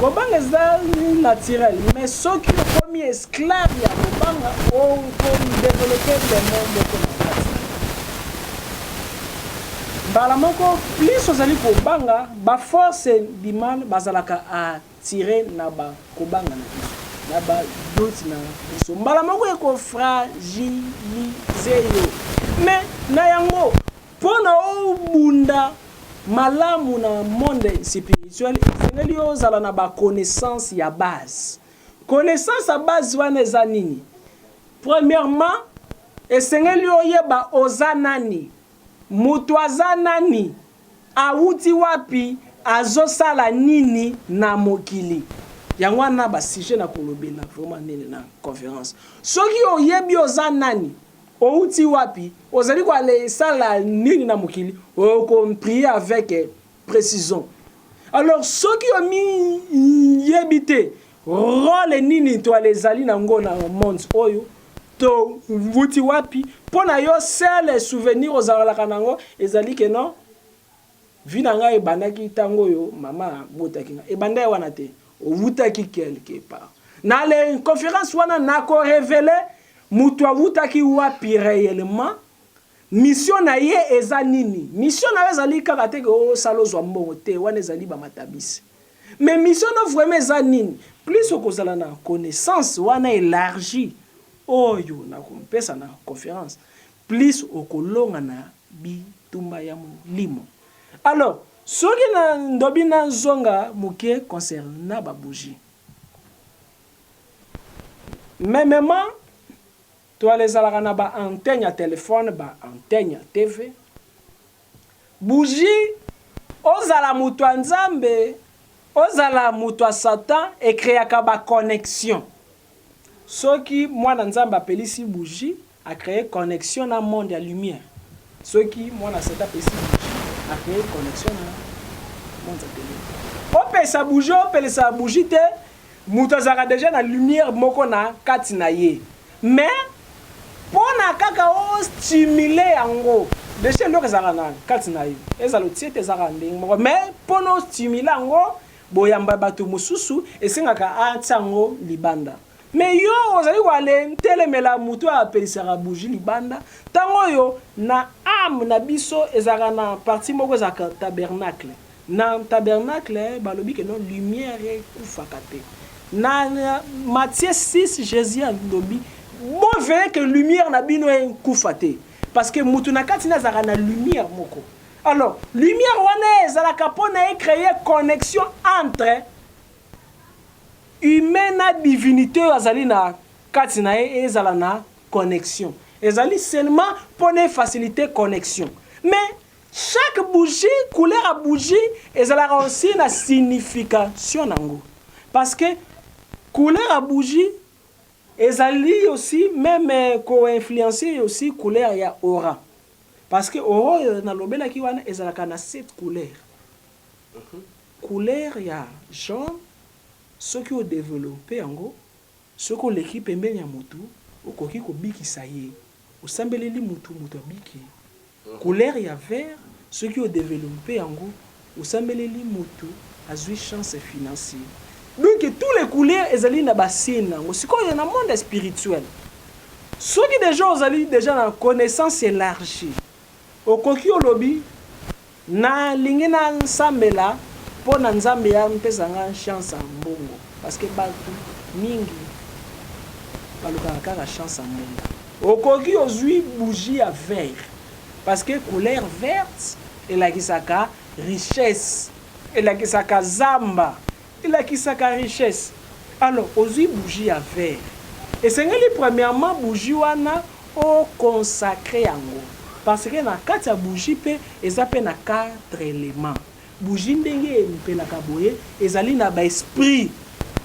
Kobanga eza naturel mais soki okomi esclave ya kobanga oko developper demon moko na kati na yo. Mbala moko plus ozali kobanga ba forces du mal bazalaka attire na ba kobanga na biso, na ba doutes na biso, mbala moko eko fragiliser yo. Mais na yango, pona obunda malamu na monde spirituel, esengeli ozala na ba connaissances ya base. Connaissance ya base wana eza nini? Premièrement, esengeli oyeba oza nani, mutu aza nani, Awuti wapi azo sala nini na mokili yango wana ba sujet na kolobela vraiment nini na conference soki oyebi oza nani owuti wapi ozali ko aller sala nini na mokili oko prier avec precision alors soki omi yebi te role nini toile ezali na ngo na monde oyo to wuti wapi mpo na yo seul souvenir ozalaka na yango ezali que non vie na ngai ebandaki ntango oyo mama abotaki ngai ebanda ye wana te owutaki quelque part na le conférence wana nako révéler moto awutaki wapi réellement mission na ye eza nini mission na yo ezali kaka te ke osala ozwa mbongo te wana ezali bamatabisi mais mission no vraiment eza nini plus okozala na connaissance wana élargie oyo nakompesa na conférence plus okolonga na bitumba ya molimo alors soki na ndobi nazonga moke concernant babougie memema toile ezalaka na ba antenne ya telefone ba antenne ya tv bougie ozala moto ya nzambe ozala moto ya satan ecréaka baconnexion soki mwana nzambe apelisi bougie acréer connexion na monde ya lumière soki mwana satan apelisi bougie acréer connexion na monde ya ténèbres opesa bougie opelisa bougie te moto azalaka deja na lumière moko na kati na ye mais mpo na kaka ostimule yango deja eloko ezalaka na kati na ye ezala otie te ezalaka ndenge moko mais mpo na ostimule yango boyamba bato mosusu esengaka atia yango libanda mais yo ozali koale ntelemela moto oyo apelisaka bougie libanda ntango oyo na âme na biso ezalaka na partie moko ezalaka tabernacle na tabernacle balobi ke non lumière ekufaka te na Matthieu 6 Jésus alobi boveye ke lumière na bino ekufa te parce que mutu na kati na azalaka na lumière moko alors lumière wana ezalaka mpona ecréer connexion entre humain na divinité oyo azali na kati na ye ezala na connexion. Ezali seulement mpo na efaciliter connexion. Mais chaque bougie, couleur ya bougie ezalaka aussi na signification nango. Parce que couleur ya bougie ezali aussi meme ko influencer aussi couleur ya aura. Parce que aura oyo nalobelaki wana ezalaka na sept couleurs. Couleur ya jaune soki o developper yango, soki oleki pembeni ya mutu okoki kobikisa ye. Osambeleli mutu, mutu abiki. Couleur ya vert soki o developper yango osambeleli mutu azui chance financier. Donc tous les couleurs ezali na ba signes na yango. Sikoyo na monde spirituel soki dejà ozali dejà na connaissance elargie okoki olobi na lingi na nsambela po na Nzambe a mpesa nga chance ya mbongo parce que batu mingi balukaka kaka chance ya mbongo. Okoki ozui bougie ya vert parce que couleur verte elakisaka richesse, elakisaka zamba, elakisaka richesse. Alors ozui bougie ya vert, esengeli premièrement bougie wana o consacrer yango parce que na kati ya bougie pe eza pe na 4 elements. Bougie ndenge epelaka boye ezali na ba esprits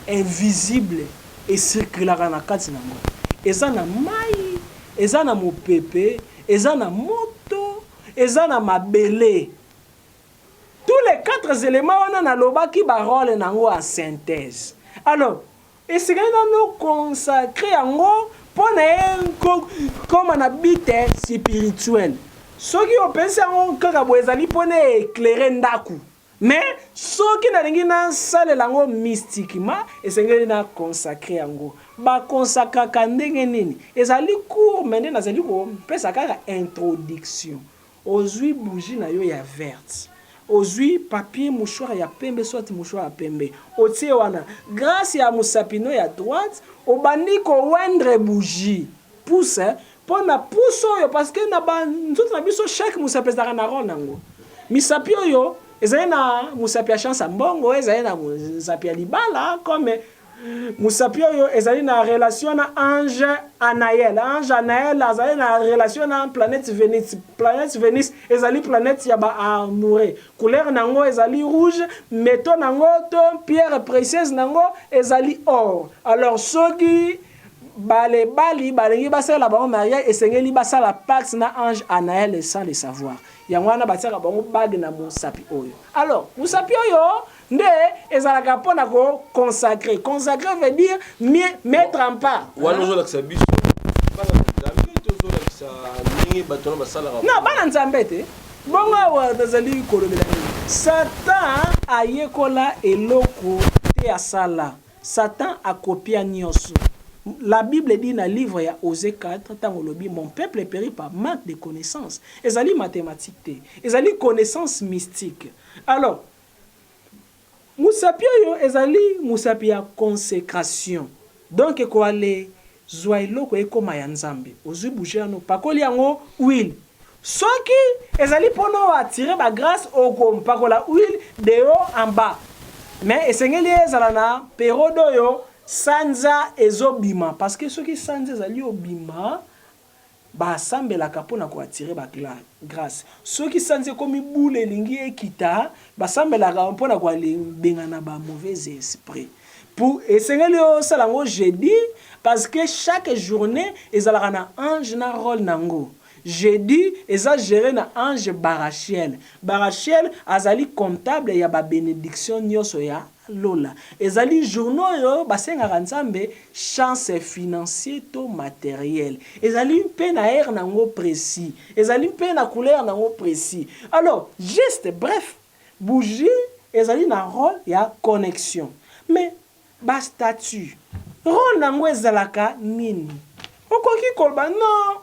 invisibles e circulaka na kati na yango. Eza na mayi, eza na mopepe, eza na moto, eza na mabele. Tous les 4 elements wana nalobaki ba roles na yango en synthèse. Alors, esengeli nanu o consacrer yango mpo na ekoma na but spirituel. Soki opesi yango kaka boye ezali mpo na e eclairer ndaku. Mais soki nalingi nasalela yango mystiquement, esengeli na consacrer yango. Ba consacraka ndenge nini? Ezali cours mais nde nazali kopesa kaka introduction. Ozui bougie na yo ya verte, ozui papier mouchoir ya pembe soit mouchoir ya pembe, otie wana, grace ya musapi no ya droite, obandi ko oindre bougie, pouce, po na pouce oyo parce que na ba nzoto na biso chaque musapi ezalaka na role nango. Misapi oyo ezali na musapi ya chance ya mbongo, ezali na musapi ya libala comme Musapi oyo ezali na relation na ange Anaël. Ange Anaël azali na relation na planète Venus. Planète Venus ezali planète ya ba amoureux. Couleur na yango ezali rouge, métaux na yango to pierre précieuse na yango ezali or. Alors soki balebali balingi basalela bango mariage, esengeli basala pacte na ange Anaël sans le savoir. Yango wana batiaka bango bague na mosapi oyo. Alors mosapi oyo Nde ezalaka mpo na ko consacrer. Consacrer veut dire mettre en part. Wana ozolakisa biso bana na Nzambe to ozolakisa ndenge bato wana basalaka? Non, bana Nzambe te. Bongo awa nazali kolobela nini? Satan ayekola eloko te asala. Satan akopia nioso. La Bible dit na livre ya Osee 4 tango olobi mon peuple perit par manque de connaissance. Ezali mathematique te. Ezali connaissance mystique. Alors, Musapi oyo ezali musapi ya consecration donc ko aller zua eloko ekoma ya nzambe ozui bougie wana opakoli yango huile soki ezali pona o attirer ba grace oko pakola huile de haut en bas mais esengeli ezala na periode oyo sanza ezo bima parce que soki sanza ezali obima Ba sambelaka pona ko attirer ba grace. Soki sanza ekomi boule elingi ekita, ba sambelaka pona ko bengana ba mauvais esprits. Pour esengeli osala yango jeudi parce que chaque journee ezalaka na ange na role nango. Jeudi eza gere na ange Barachiel. Barachiel azali comptable ya ba benedictions nioso ya Lola. Ezali journee oyo basengaka Nzambe chance financier to materiel. Ezali mpe na heure na yango precis. Ezali mpe na couleur na yango precis. Alors, juste bref, bougie ezali na role ya connexion. Mais ba statues, role na yango ezalaka nini? Okoki koloba non,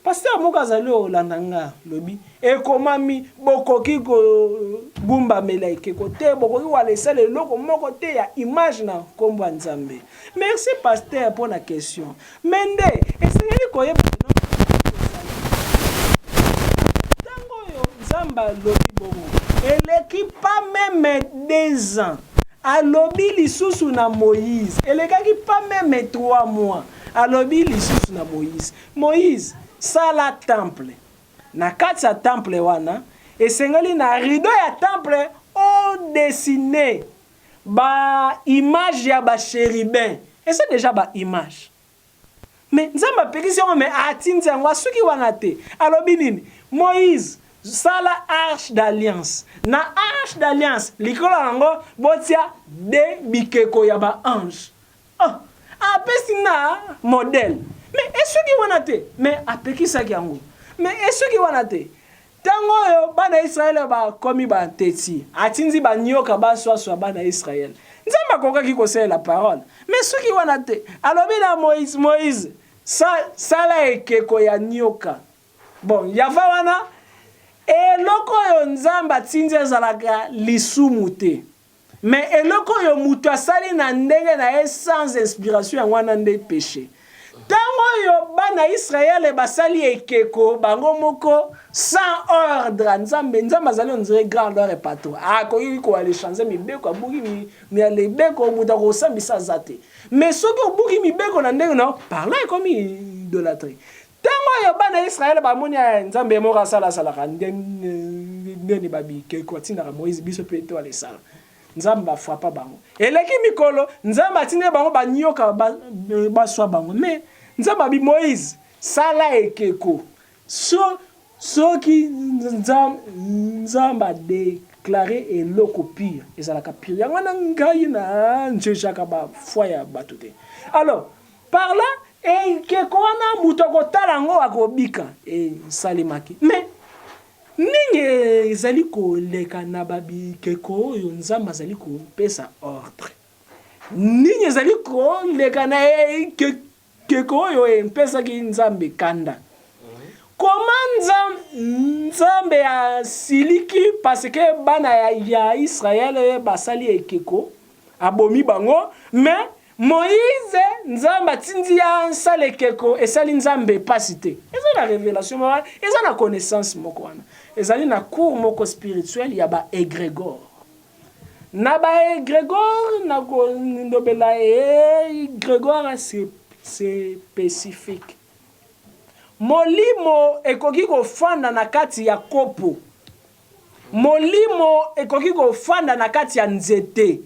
Pasteur moko azali olanda nga lobi ekomami bokoki kogumbamela ekeko te bokoki kolesala eloko moko te ya image na nkombo ya Nzambe. Merci pasteur mpo na question. Mais nde esengeli koyeba ntango oyo Nzambe alobi bongo eleki pas meme 2 ans. Alobi lisusu na Moïse, elekaki pas meme 3 mois, alobi lisusu na Moïse, Moïse, sala temple. Na kati ya temple wana, esengeli na rideau ya temple o dessiner ba images ya ba cherubins. Eza dejà ba images. Mais Nzambe apekisi yango mais atindi yango asuki wana te. Alobi nini? Moïse, sala arche d'alliance. Na arche d'alliance, likolo na yango botia de bikeko ya ba anges. Ah, apesi na modèle. Mais esuki wana te. Mais apekisaki yango. Mais esuki wana te. Tango oyo bana ya Israele bakomi banteti, atindi banyoka baswaswa bana ya Israele. Nzambe akokaki kosalela parole, mais soki wana te. Alobi na Moïse, Moïse, sa, sala ekeko ya nyoka. Bon, yava wana, eloko oyo Nzambe atindi ezalaka lisumu te. Mais eloko oyo mutu asali na ndenge na ye sans inspiration yango wana nde peche. Tango oyo bana Israël basali ekeko bango moko sans ordre ya Nzambe, Nzambe azali on dirait grand leur patron. Akoki ko aller changer mibeko, abuki mibeko, mutu akosambisa aza te. Mais soki obuki mibeko na ndenge na yo, par là ekomi idolatrie. Tango oyo bana ya Israele bamoni eh, Nzambe ye moko asalasalaka ndeni ba bikeko atindaka Moïse, biso pe to alesala. Nzambe afrapa bango. Eleki mikolo, Nzambe atindeli bango banyoka baswa bango. Mais Nzambe abi Moïse, sala ekeko. So, soki Nzambe adeklare eloko pire, ezalaka pire. Yango wana ngai na njejaka ba foi ya bato te. Alors, Par là, ekeko wana moto akotala yango akobika. Esalemaki. Mais nini ezali koleka na ba bikeko oyo Nzambe azali kopesa ordre? Nini ezali koleka na ekeko oyo epesaki Nzambe kanda? Comment Nzambe asiliki parce que bana ya Israël basali ekeko, abomi bango, mais Moïse nzambe atindi ye asala ekeko esali nzambe pasi te eza na revelation moko wana eza na connaissance moko wana ezali na cours moko spirituel ya ba egregore na ba egregore na kondobela egregore specifique molimo ekoki kofanda na kati ya kopo molimo ekoki kofanda na kati ya nzete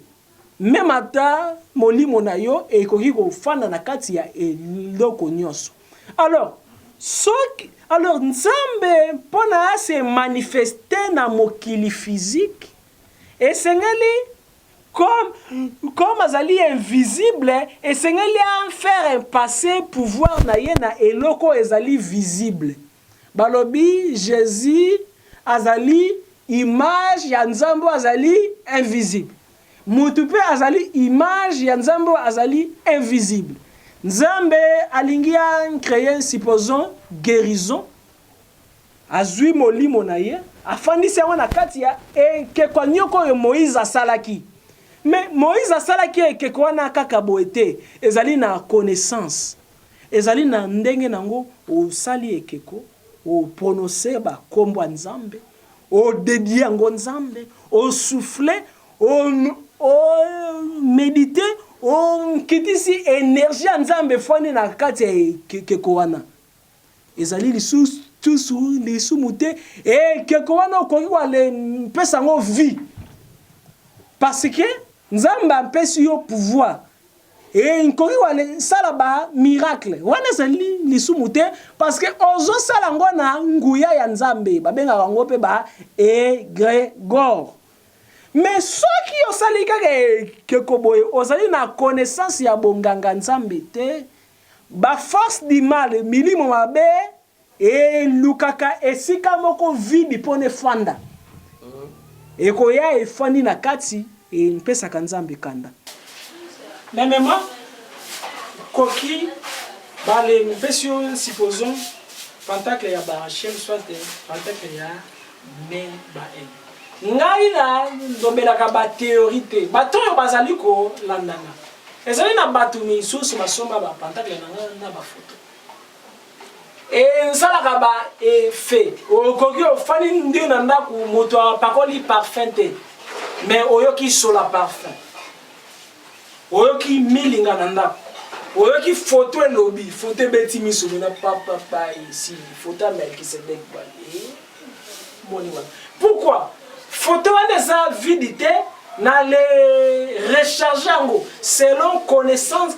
Meme ata molimo na yo ekoki kofanda na kati ya eloko nyonso. Alors, soki, alors Nzambe mpo na a se manifester na mokili physique, esengeli comme, comme azali invisible, esengeli a faire passer pouvoir na ye na eloko oyo ezali visible. Balobi Jesus azali image ya Nzambe oyo azali invisible. Mutu pe azali image ya Nzambe oyo azali invisible. Nzambe alingi a creer supposons guerison, azui molimo na ye afandisi yango na kati ya ekeko ya nioka oyo Moïse asalaki. Mais Moïse asalaki ekeko wana kaka boye te, ezali na connaissance. Ezali na ndenge na yango osali ekeko, o prononcer ba kombo ya Nzambe, o dedier yango Nzambe, o souffler, o o mediter, okitisi energie ya Nzambe efandi na kati ya ekeko wana. Ezali lisusu lisumu te. Ekeko wana okoki kopesa yango vie parce que Nzambe apesi yo pouvoir. Ekoki kosala ba miracle wana ezali lisumu te parce que ozosala yango na nguya ya Nzambe. Babengaka yango mpe ba egregore. Mais soki osali kaka ekeko boye, ozali na connaissance ya bonganga Nzambe te, ba force du mal, milimo mabe elukaka esika moko vide pona efanda. Ekoya efandi na kati epesaka Nzambe kanda. Memema koki bale mipesi yo supposons pentacle ya ba Rachel soit pentacle ya me ba el. Ngai na lobelaka ba theorie te. Bato oyo bazali kolanda nga. Ezali na bato misusu basomba ba pentacle na nga na ba photo. Esalaka ba effet. Okoki ofandi nde na ndako moto apakoli parfum te. Mais oyoki sola parfum. Oyoki milinga na ndako. Oyoki foto elobi, foto ebeti miso mena papa pa esili, foto ya Melchisedec bali. Eh, moni wana. Pourquoi? Foto wana eza vide te, na le recharger yango selon connaissance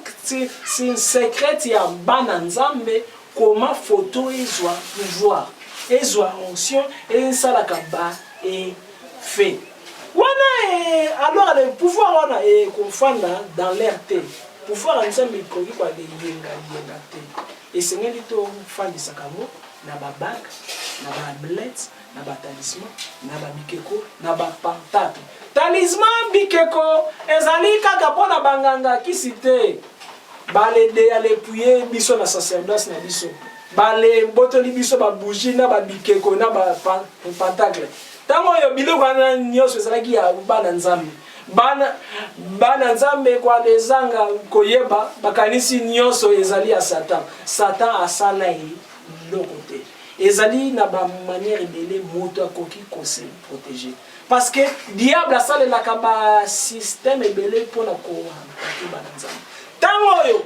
secrète ya bana Nzambe comment photo ezwa pouvoir, ezwa onction, esalaka ba effet. Wana eh, alors le pouvoir wana ekofanda eh, dans l'air te. Pouvoir ya Nzambe ekoki koale yenga yenga te. Esengeli tofandisaka yango na ba bague, na ba amulettes, na ba talisman, na ba bikeko, na ba pentacle. Talisman, bikeko ezali kaka mpo na banganga kisi te. Balede ya lepuye biso na sacerdoce na biso. Bale botoli biso ba bougie na ba bikeko na ba pentacle. Tango oyo biloko wana nyonso ezalaki ya bana Nzambe. Bana, bana Nzambe kwa ezanga koyeba bakanisi nyonso ezali ya Satan. Satan asala eloko te. Ezali na ba manière ebele moto akoki ko se proteger. Parce que diable asalelaka ba système ebele mpo na ko attaquer bana Nzambe. Tango oyo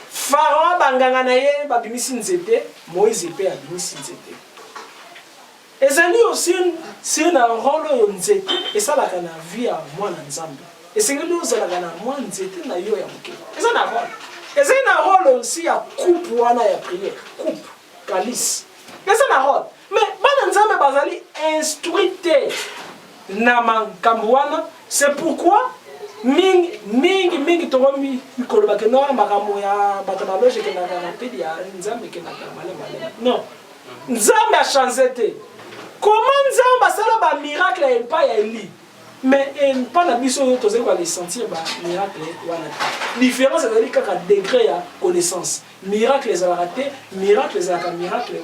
Pharaon banganga na ye babimisi nzete, Moïse mpe abimisi nzete. Ezali aussi si na role oyo nzete esalaka na vie ya mwana Nzambe. Esengeli ozalaka na mwa nzete na yo ya moke. Eza na role. Ezali na role aussi ya coupe wana ya prière. Coupe, calice. Eza na role. Mais bana Nzambe bazali instruit te na makambo wana. C'est pourquoi mingi mingi mingi tokomi koloba ke non makambo ya bato ba loge ekendaka rapide ya Nzambe ekendaka malema malema. Non. Nzambe a change te. Comment Nzambe asala ba miracle ya epai ya Elie? Mais epai na biso oyo tozali ko sentir ba miracle wana te. Différence ezali kaka degré ya connaissance. Miracle ezalaka te, miracle ezalaka miracle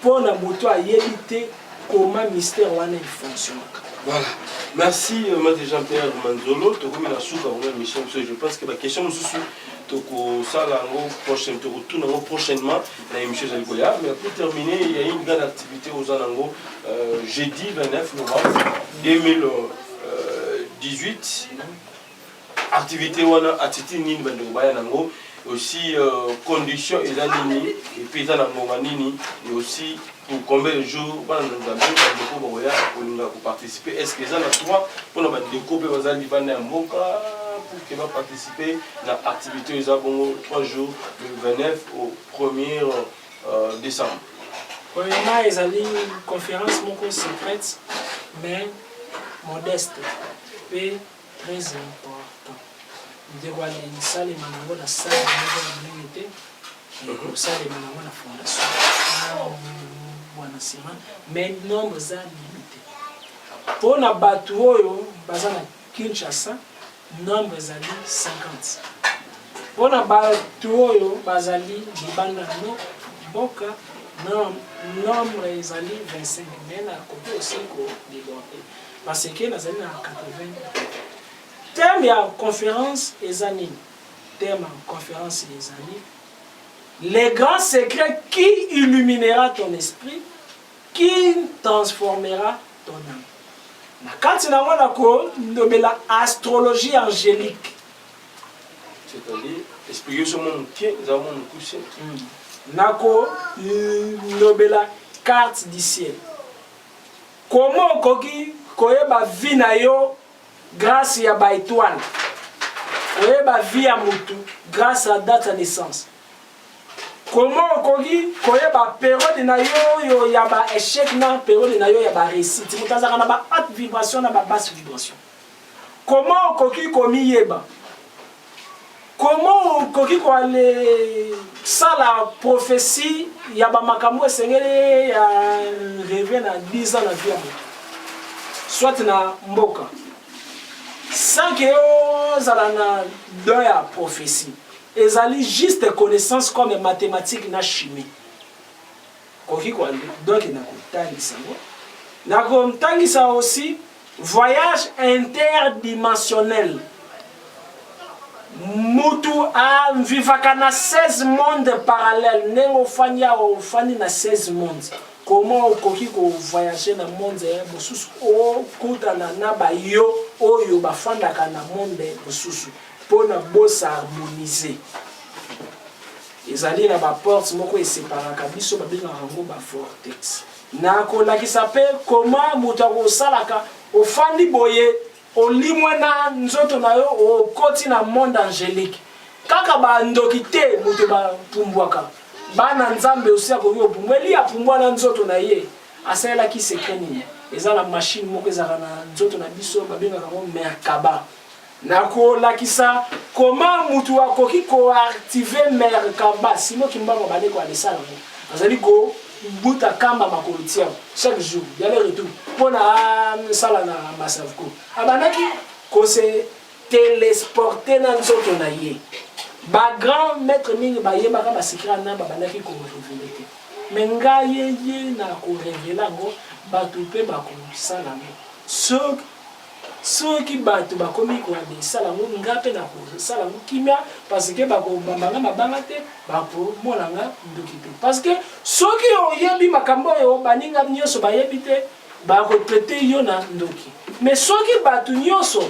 mpo na moto ayebi te comment mystère wana efonctionnaka. Voilà. Merci euh, Maître Jean-Pierre Manzolo. Tokomi na suka vraiment émission je pense que ba question mosusu tokosala yango prochaine tokotuna yango prochainement na émission ezali koya. Mais pour terminer, il y a une grande activité oza nango euh, jeudi 29 novembre 2018 activité wana attitude nini bandeko baya nango aussi euh, condition eza nini et puis eza na ngonga nini et aussi pour combien de jours bana na nzambe bandeko bakoya kolinga koparticiper est ce que eza na droit mpona bandeko mpe baza libanda ya mboka pour que baparticiper na activité oyo eza bongo 3 jours le 29 au 1er euh, décembre. Premièrement, ezali conférence moko secrète mais modeste mpe très important. Ndeko alisalema nango na salle moko ya monene te, ekosalema nango na fondation wana nsima, mais nombre eza limité mpo na bato oyo baza na Kinshasa, nombre ezali 50 mpo na bato oyo bazali libanda no mboka nombre ezali 25 mais nakoki aussi ko déborder parce que nazali na 80. Thème ya conférence eza nini? Thème ya conférence ezali les grands secrets qui illuminera ton esprit, qui transformera ton âme. Na kati na yango nakolobela astrologie angélique. C'est-à-dire, expliquer biso mwa moke, eza mwa mokuse. Nakolobela carte du ciel. Comment okoki koyeba vie na yo grace ya ba etoiles? Koyeba vie ya mutu grace à date ya naissance. Comment okoki koyeba periode na yo oyo ya ba echec na periode na yo ya ba reussite? Moto azalaka na ba haute vibration na ba basse vibration. Comment okoki komiyeba? Comment okoki koale sala prophetie ya ba makambo esengeli ya reve na 10 ans na vie ya moto soit na mboka sans que ozala na don ya prophetie? Ezali juste connaissance comme mathématique na chimie. Koki ko donc na kotangisa ngo. Na kotangisa aussi voyage interdimensionnel. Mutu a vivaka na 16 mondes parallèles ndenge ofandi awa ofandi na 16 mondes. Comment okoki ko voyager na monde mosusu okutana na ba yo? oyo bafandaka na monde mosusu mpo na bos'harmoniser. Ezali na ba portes moko eseparaka biso babengaka yango ba vortex. Nakolakisa mpe comment moto akosalaka ofandi boye olimwe na nzoto na yo okoti na monde angelique. Kaka ba ndoki te moto bapumbwaka. Bana Nzambe aussi akoki kopumbwa. Eliya apumbwa na nzoto na ye. Asalelaki secret nini? Eza na machine moko ezalaka na nzoto na biso babengaka yango Merkaba. Nakolakisa comment mutu akoki ko activer Merkaba. Simon Kimbangu abandaki ko alesala yango. Azali ko buta kamba makolo tiago chaque jour d'aller retour mpo na asala na Masavco. Abandaki ko se telesporter na nzoto na ye. Ba grands maitres mingi bayebaka ba secrets wana babandaki ko reveler te. Mais ngai ye ye na ko reveler yango batu mpe bakosala yango. Soki soki batu bakomi kosala yango nga mpe nakosala yango kimia parce que bakobamba nga mabanga te, bakomona nga ndoki te. Parce que soki oyebi makambo oyo baninga nionso bayebi te, Bako traiter yo na ndoki. Mais soki batu nionso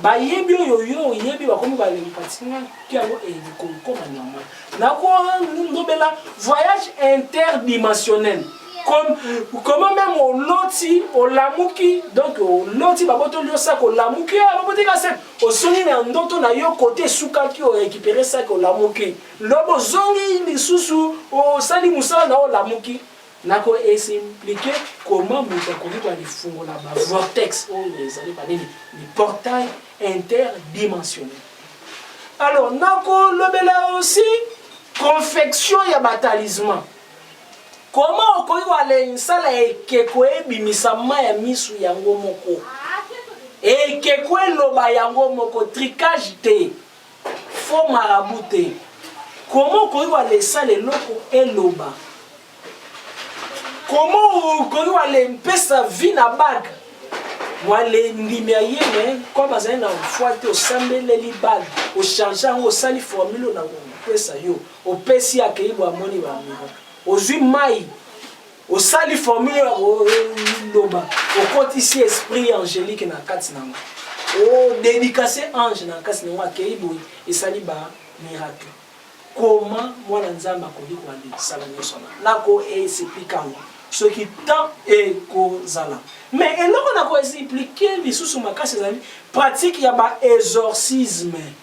bayebi oyo yo oyebi bakomi ba pratiquer yango ekokoma normal. Nako lobela voyage interdimensionnel. Comme, comment même oloti olamuki donc oloti babotoli yo sac olamuki ah, babotoli ka sac ozongi na ndoto na yo kote esukaki o récupérer sac olamuki lobi ozongi lisusu osali mosala na yo olamuki Nako expliquer comment moto akoki ko alifungola ba vortex oyo ezali ba nini li portail interdimensionnel. Alors nako lobela aussi confection ya ba talisman. Comment okoki ko alensala ekeko ebimisa mai ya misu yango moko. Ekeko eloba yango moko tricage te. Faux marabout te. Comment okoki ko alesala eloko eloba? Comment okoki ko alempesa vie na bague? Mwale ndimi ya ye mais comme azali na foi te osambeleli bague, ochange yango osali formule na kopesa yo. Opesi akei bo amoni ba miracle. Ozwi mai Osali formule ya koloba, okotisi esprit angelique na kati na yango. O dedicace ange na kati na yango akei boye esali ba miracle. Comment mwana Nzambe akoki koalisala nyonso wana? Nako explique yango soki temps ekozala. Mais eloko nako explique lisusu makasi ezali pratique ya ba exorcisme.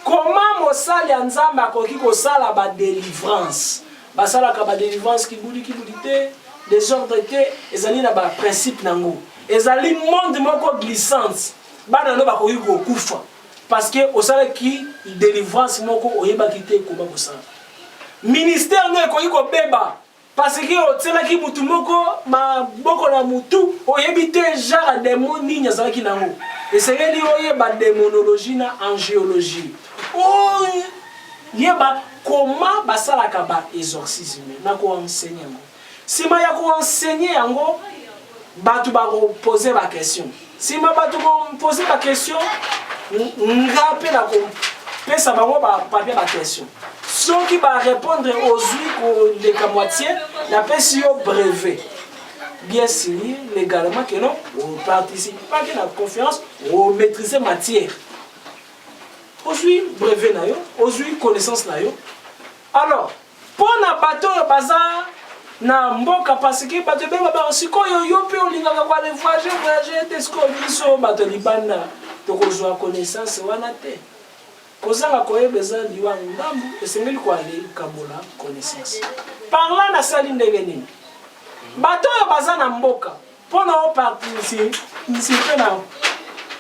Comment mosali ya Nzambe akoki kosala ba delivrance? Basalaka ba delivrance kibudi kibudi te, desordre te, ezali na ba principe nango. Ezali monde moko glissante. Bana no bakoki kokufa parce que osalaki delivrance moko oyebaki te koma kosala. Ministère no ekoki kobeba Parce que otielaki mutu moko maboko na mutu, oyebi te genre ya demon nini azalaki nango. Esengeli oyeba demonologie na angeologie. Oyeba comment basalaka ba exorcisme. Na ko enseigner yango. Sima ya ko enseigner yango, bato bako poser ba question. Sima bato ko poser ba question, nga pe na ko pesa bango ba papier ba question. Soki ba répondre ozui koleka moitié, napesi yo brevet. Bien signé légalement que non, o participaki na conférence, o maîtriser matière. Ozui brevet na yo, ozui connaissance na yo. Alors, Mpo na bato oyo baza na mboka parce que bato ebele babaka sikoyo yo mpe olingaka koale voyage voyage te sikoyo biso bato ya libanda tokozwa connaissance wana te kozanga koyeba eza liwa ndambu esengeli koale kabola connaissance par là nasali ndenge nini bato oyo baza na mboka Mpo na o participer na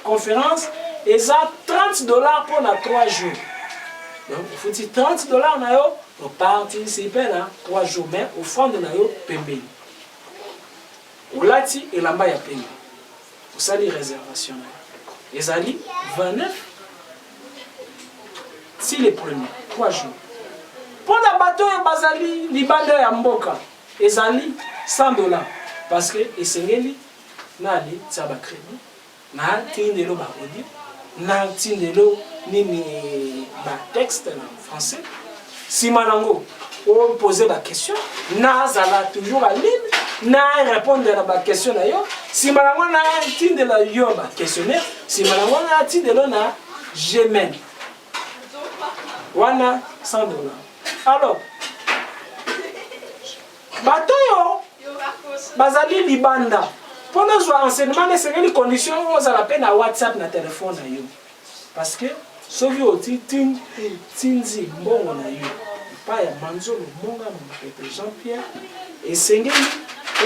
conference eza 30 dollars mpo na 3 jours. Donc ofuti 30 dollars na yo o participer na 3 jours mais offrande na yo pembeni. Olati elamba ya pembe. Osali réservation na yo. Ezali 29 si le premier 3 jours. Mpo na bato oyo bazali libanda ya mboka Ezali 100 dollars parce que esengeli nali tia ba credit na tindelo ba audio na tindelo nini ba texte na français sima nango o poser ba question nazala toujours en ligne. na répondre na baquestion na yo nsima nango natindela yo baquestionnaire nsima nango natindela na gmail wana 100 dollar alors bato oyo bazali libanda mpo nazwa enseignement na esengeli condition ozala mpe na whatsapp na telefone na yo parce que soki otindi mbongo na yo epai ya manzolo monga mopepe jean pierre esengeli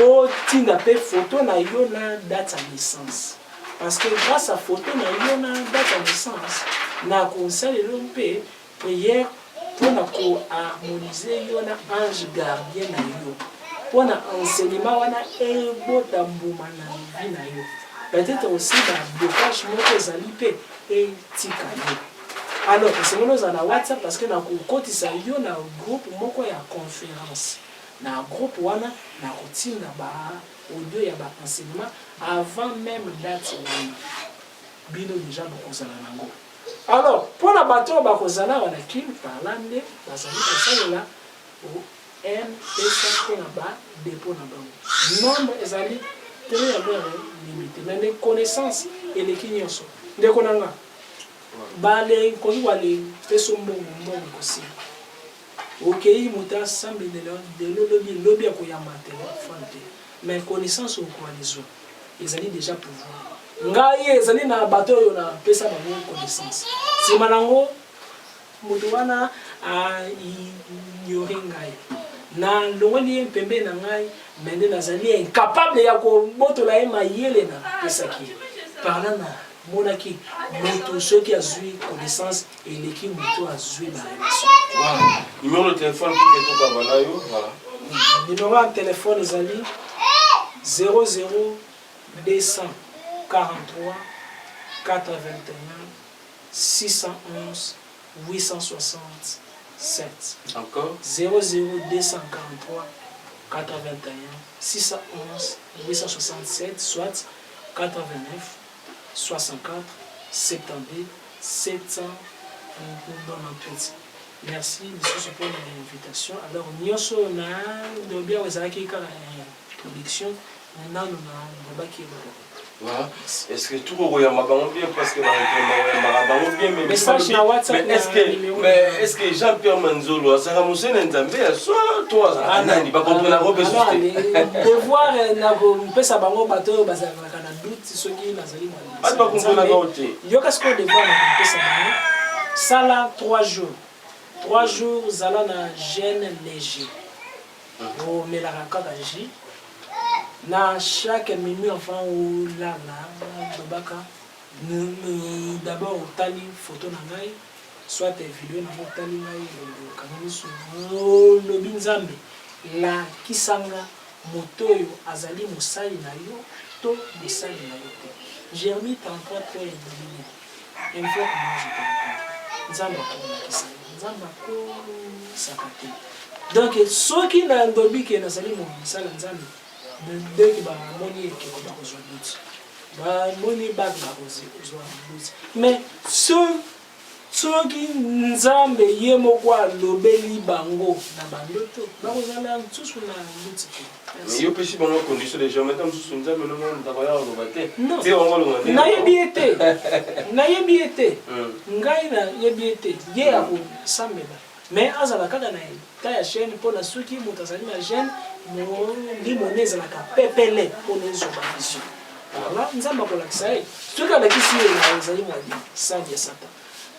otinda mpe foto na yo na date ya naissance parce que grâce à photo na yo na date ya naissance nakosalela yo mpe prière mpo na koharmonize yo na ange gardien na yo mpo na enseignement wana ebota mbuma na vie na yo peut-être aussi ba blocage moko ezali mpe etika yo alors esengeli ozala na whatsapp parce que nakokotisa yo na groupe moko ya conférence na groupe wana nakotinda ba audio ya ba enseignement avant même date wana bino deja bokozala nango alors mpo na bato oyo bakozala awa na kin parla nde bazali kosalela M-Pesa mpo na ba depot na bango nombre ezali très alors limité mais nde connaissance eleki nyonso ndeko na nga bale koki kwale peso mbongo mbongo ekosila okei moto asambelela lelo lobi lobi akoyamba telefone te mais connaissance okoalizwa ezali déjà pouvoir ngai ezali na bato oyo napesa bango connaissance nsima nango moto wana aignore ngai nalongoli ye pembeni na ngai me nde nazali incapable ya kobotola ye mayele napesaki ye parla na monaki moto soki azwi connaissance eleki moto azwi ba relation. Voilà. Numéro de téléphone pour que tokaba na yo. Voilà. Numéro ya téléphone ezali 00 243 81 611 867. Encore 00 243 81 611 867 soit 89 64 72 798 merci lisusu mpo na invitation alors nyonso oyo na lobi awa ezalaki kaka introduction nanu na lobaki eloko Voilà. Est-ce que tout koyamba bango bien parce que bayambaka bango bien mais message na WhatsApp mais est-ce que mais est-ce que Jean-Pierre Manzolo azalaka mosali na Nzambe ya solo to azalaka nani bakomprenaka mpe susu te devoir na kopesa bango bato oyo bazalaka na doute soki nazali bato bakomprenaka yo te yoka sikoyo devoir na kopesa bango sala 3 jours 3 jours zala na jeune léger omelaka kaka jus na chaque minuit avant olala lobaka d'abord otali photo na ngai soit video na ngai otali ngai okangi miso olobi nzambe lakisa nga moto oyo azali mosali na yo to mosali na yo te jeremie 33 3 elobi nini invoque moi je te réponds nzambe akolakisa yo nzambe akosaka te donc soki na ndobi ke nazali mosali ya nzambe ndenge bamoni ekeko bakozwa doute bamoni bak bakozwa doute mais soki nzambe ye moko alobeli bango na bandoto bakozala nsusu na nduti te Mais yo pesi bango condition déjà mais ntango mosusu nzambe no mwana ndako ya oloba te Non. te bango alonga nde nayebi ye te nayebi ye te ngai nayebi ye te ye akosambela mais azala kaka na eta ya chaîne mpona soki moto azali na chaîne molimo ne ezalaka pepele mpona ezwa bavision voilà nzambe akolakisa ye soki alakisi ye na ezali mwadi sali ya satan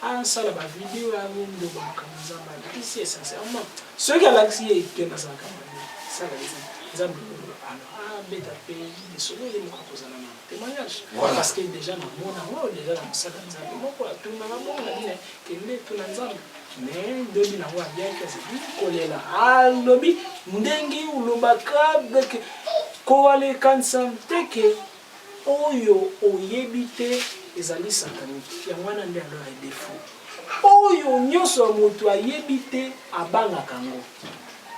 asala bavideo yango makambo nzambe alakisi ye sincèrement soki alakisi ye te nazalaka mabe sala nzambe alors abeta mpe lisolo ye moko akozala na témoignage parce que déjà namona yango déjà na mosala nzambe moko atunaka bongo na bina kende tuna nzambe mais ndobi nango abiaki azali kolela alobi ndenge olobaka kowalekanisa te ke oyo oyebi te ezali satanique yango wana nde alors défaut oyo nyonso ya moto ayebi te abangaka yango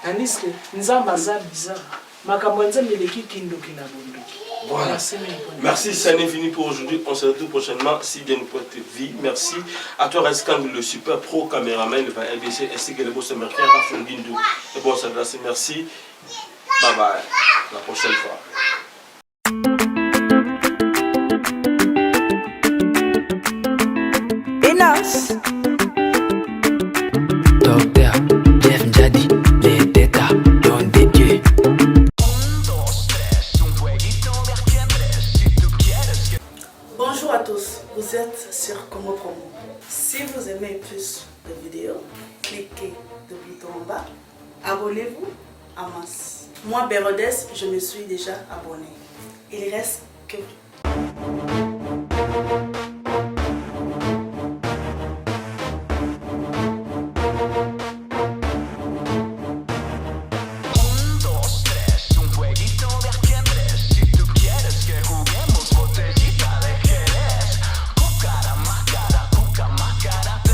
tandis que nzambe aza bizarre makambo ya nzambe eleki kindoki na bondoki Voilà. Merci, Merci, ça n'est fini pour aujourd'hui. On se retrouve prochainement si Dieu nous prête vie. Merci à toi, Reskan, le super pro caméraman de la LBC, ainsi que le boss américain Rafa Ngindou. Le boss adressé, merci. Bye bye. La prochaine fois. Enas. Docteur Jeff Njadi, les Teta, don de Dieu. Bonjour à tous, vous êtes sur Congo Promo. Si vous aimez plus de vidéos, cliquez le bouton en bas, abonnez-vous en masse. Moi, Bérodès, je me suis déjà abonné. Il reste que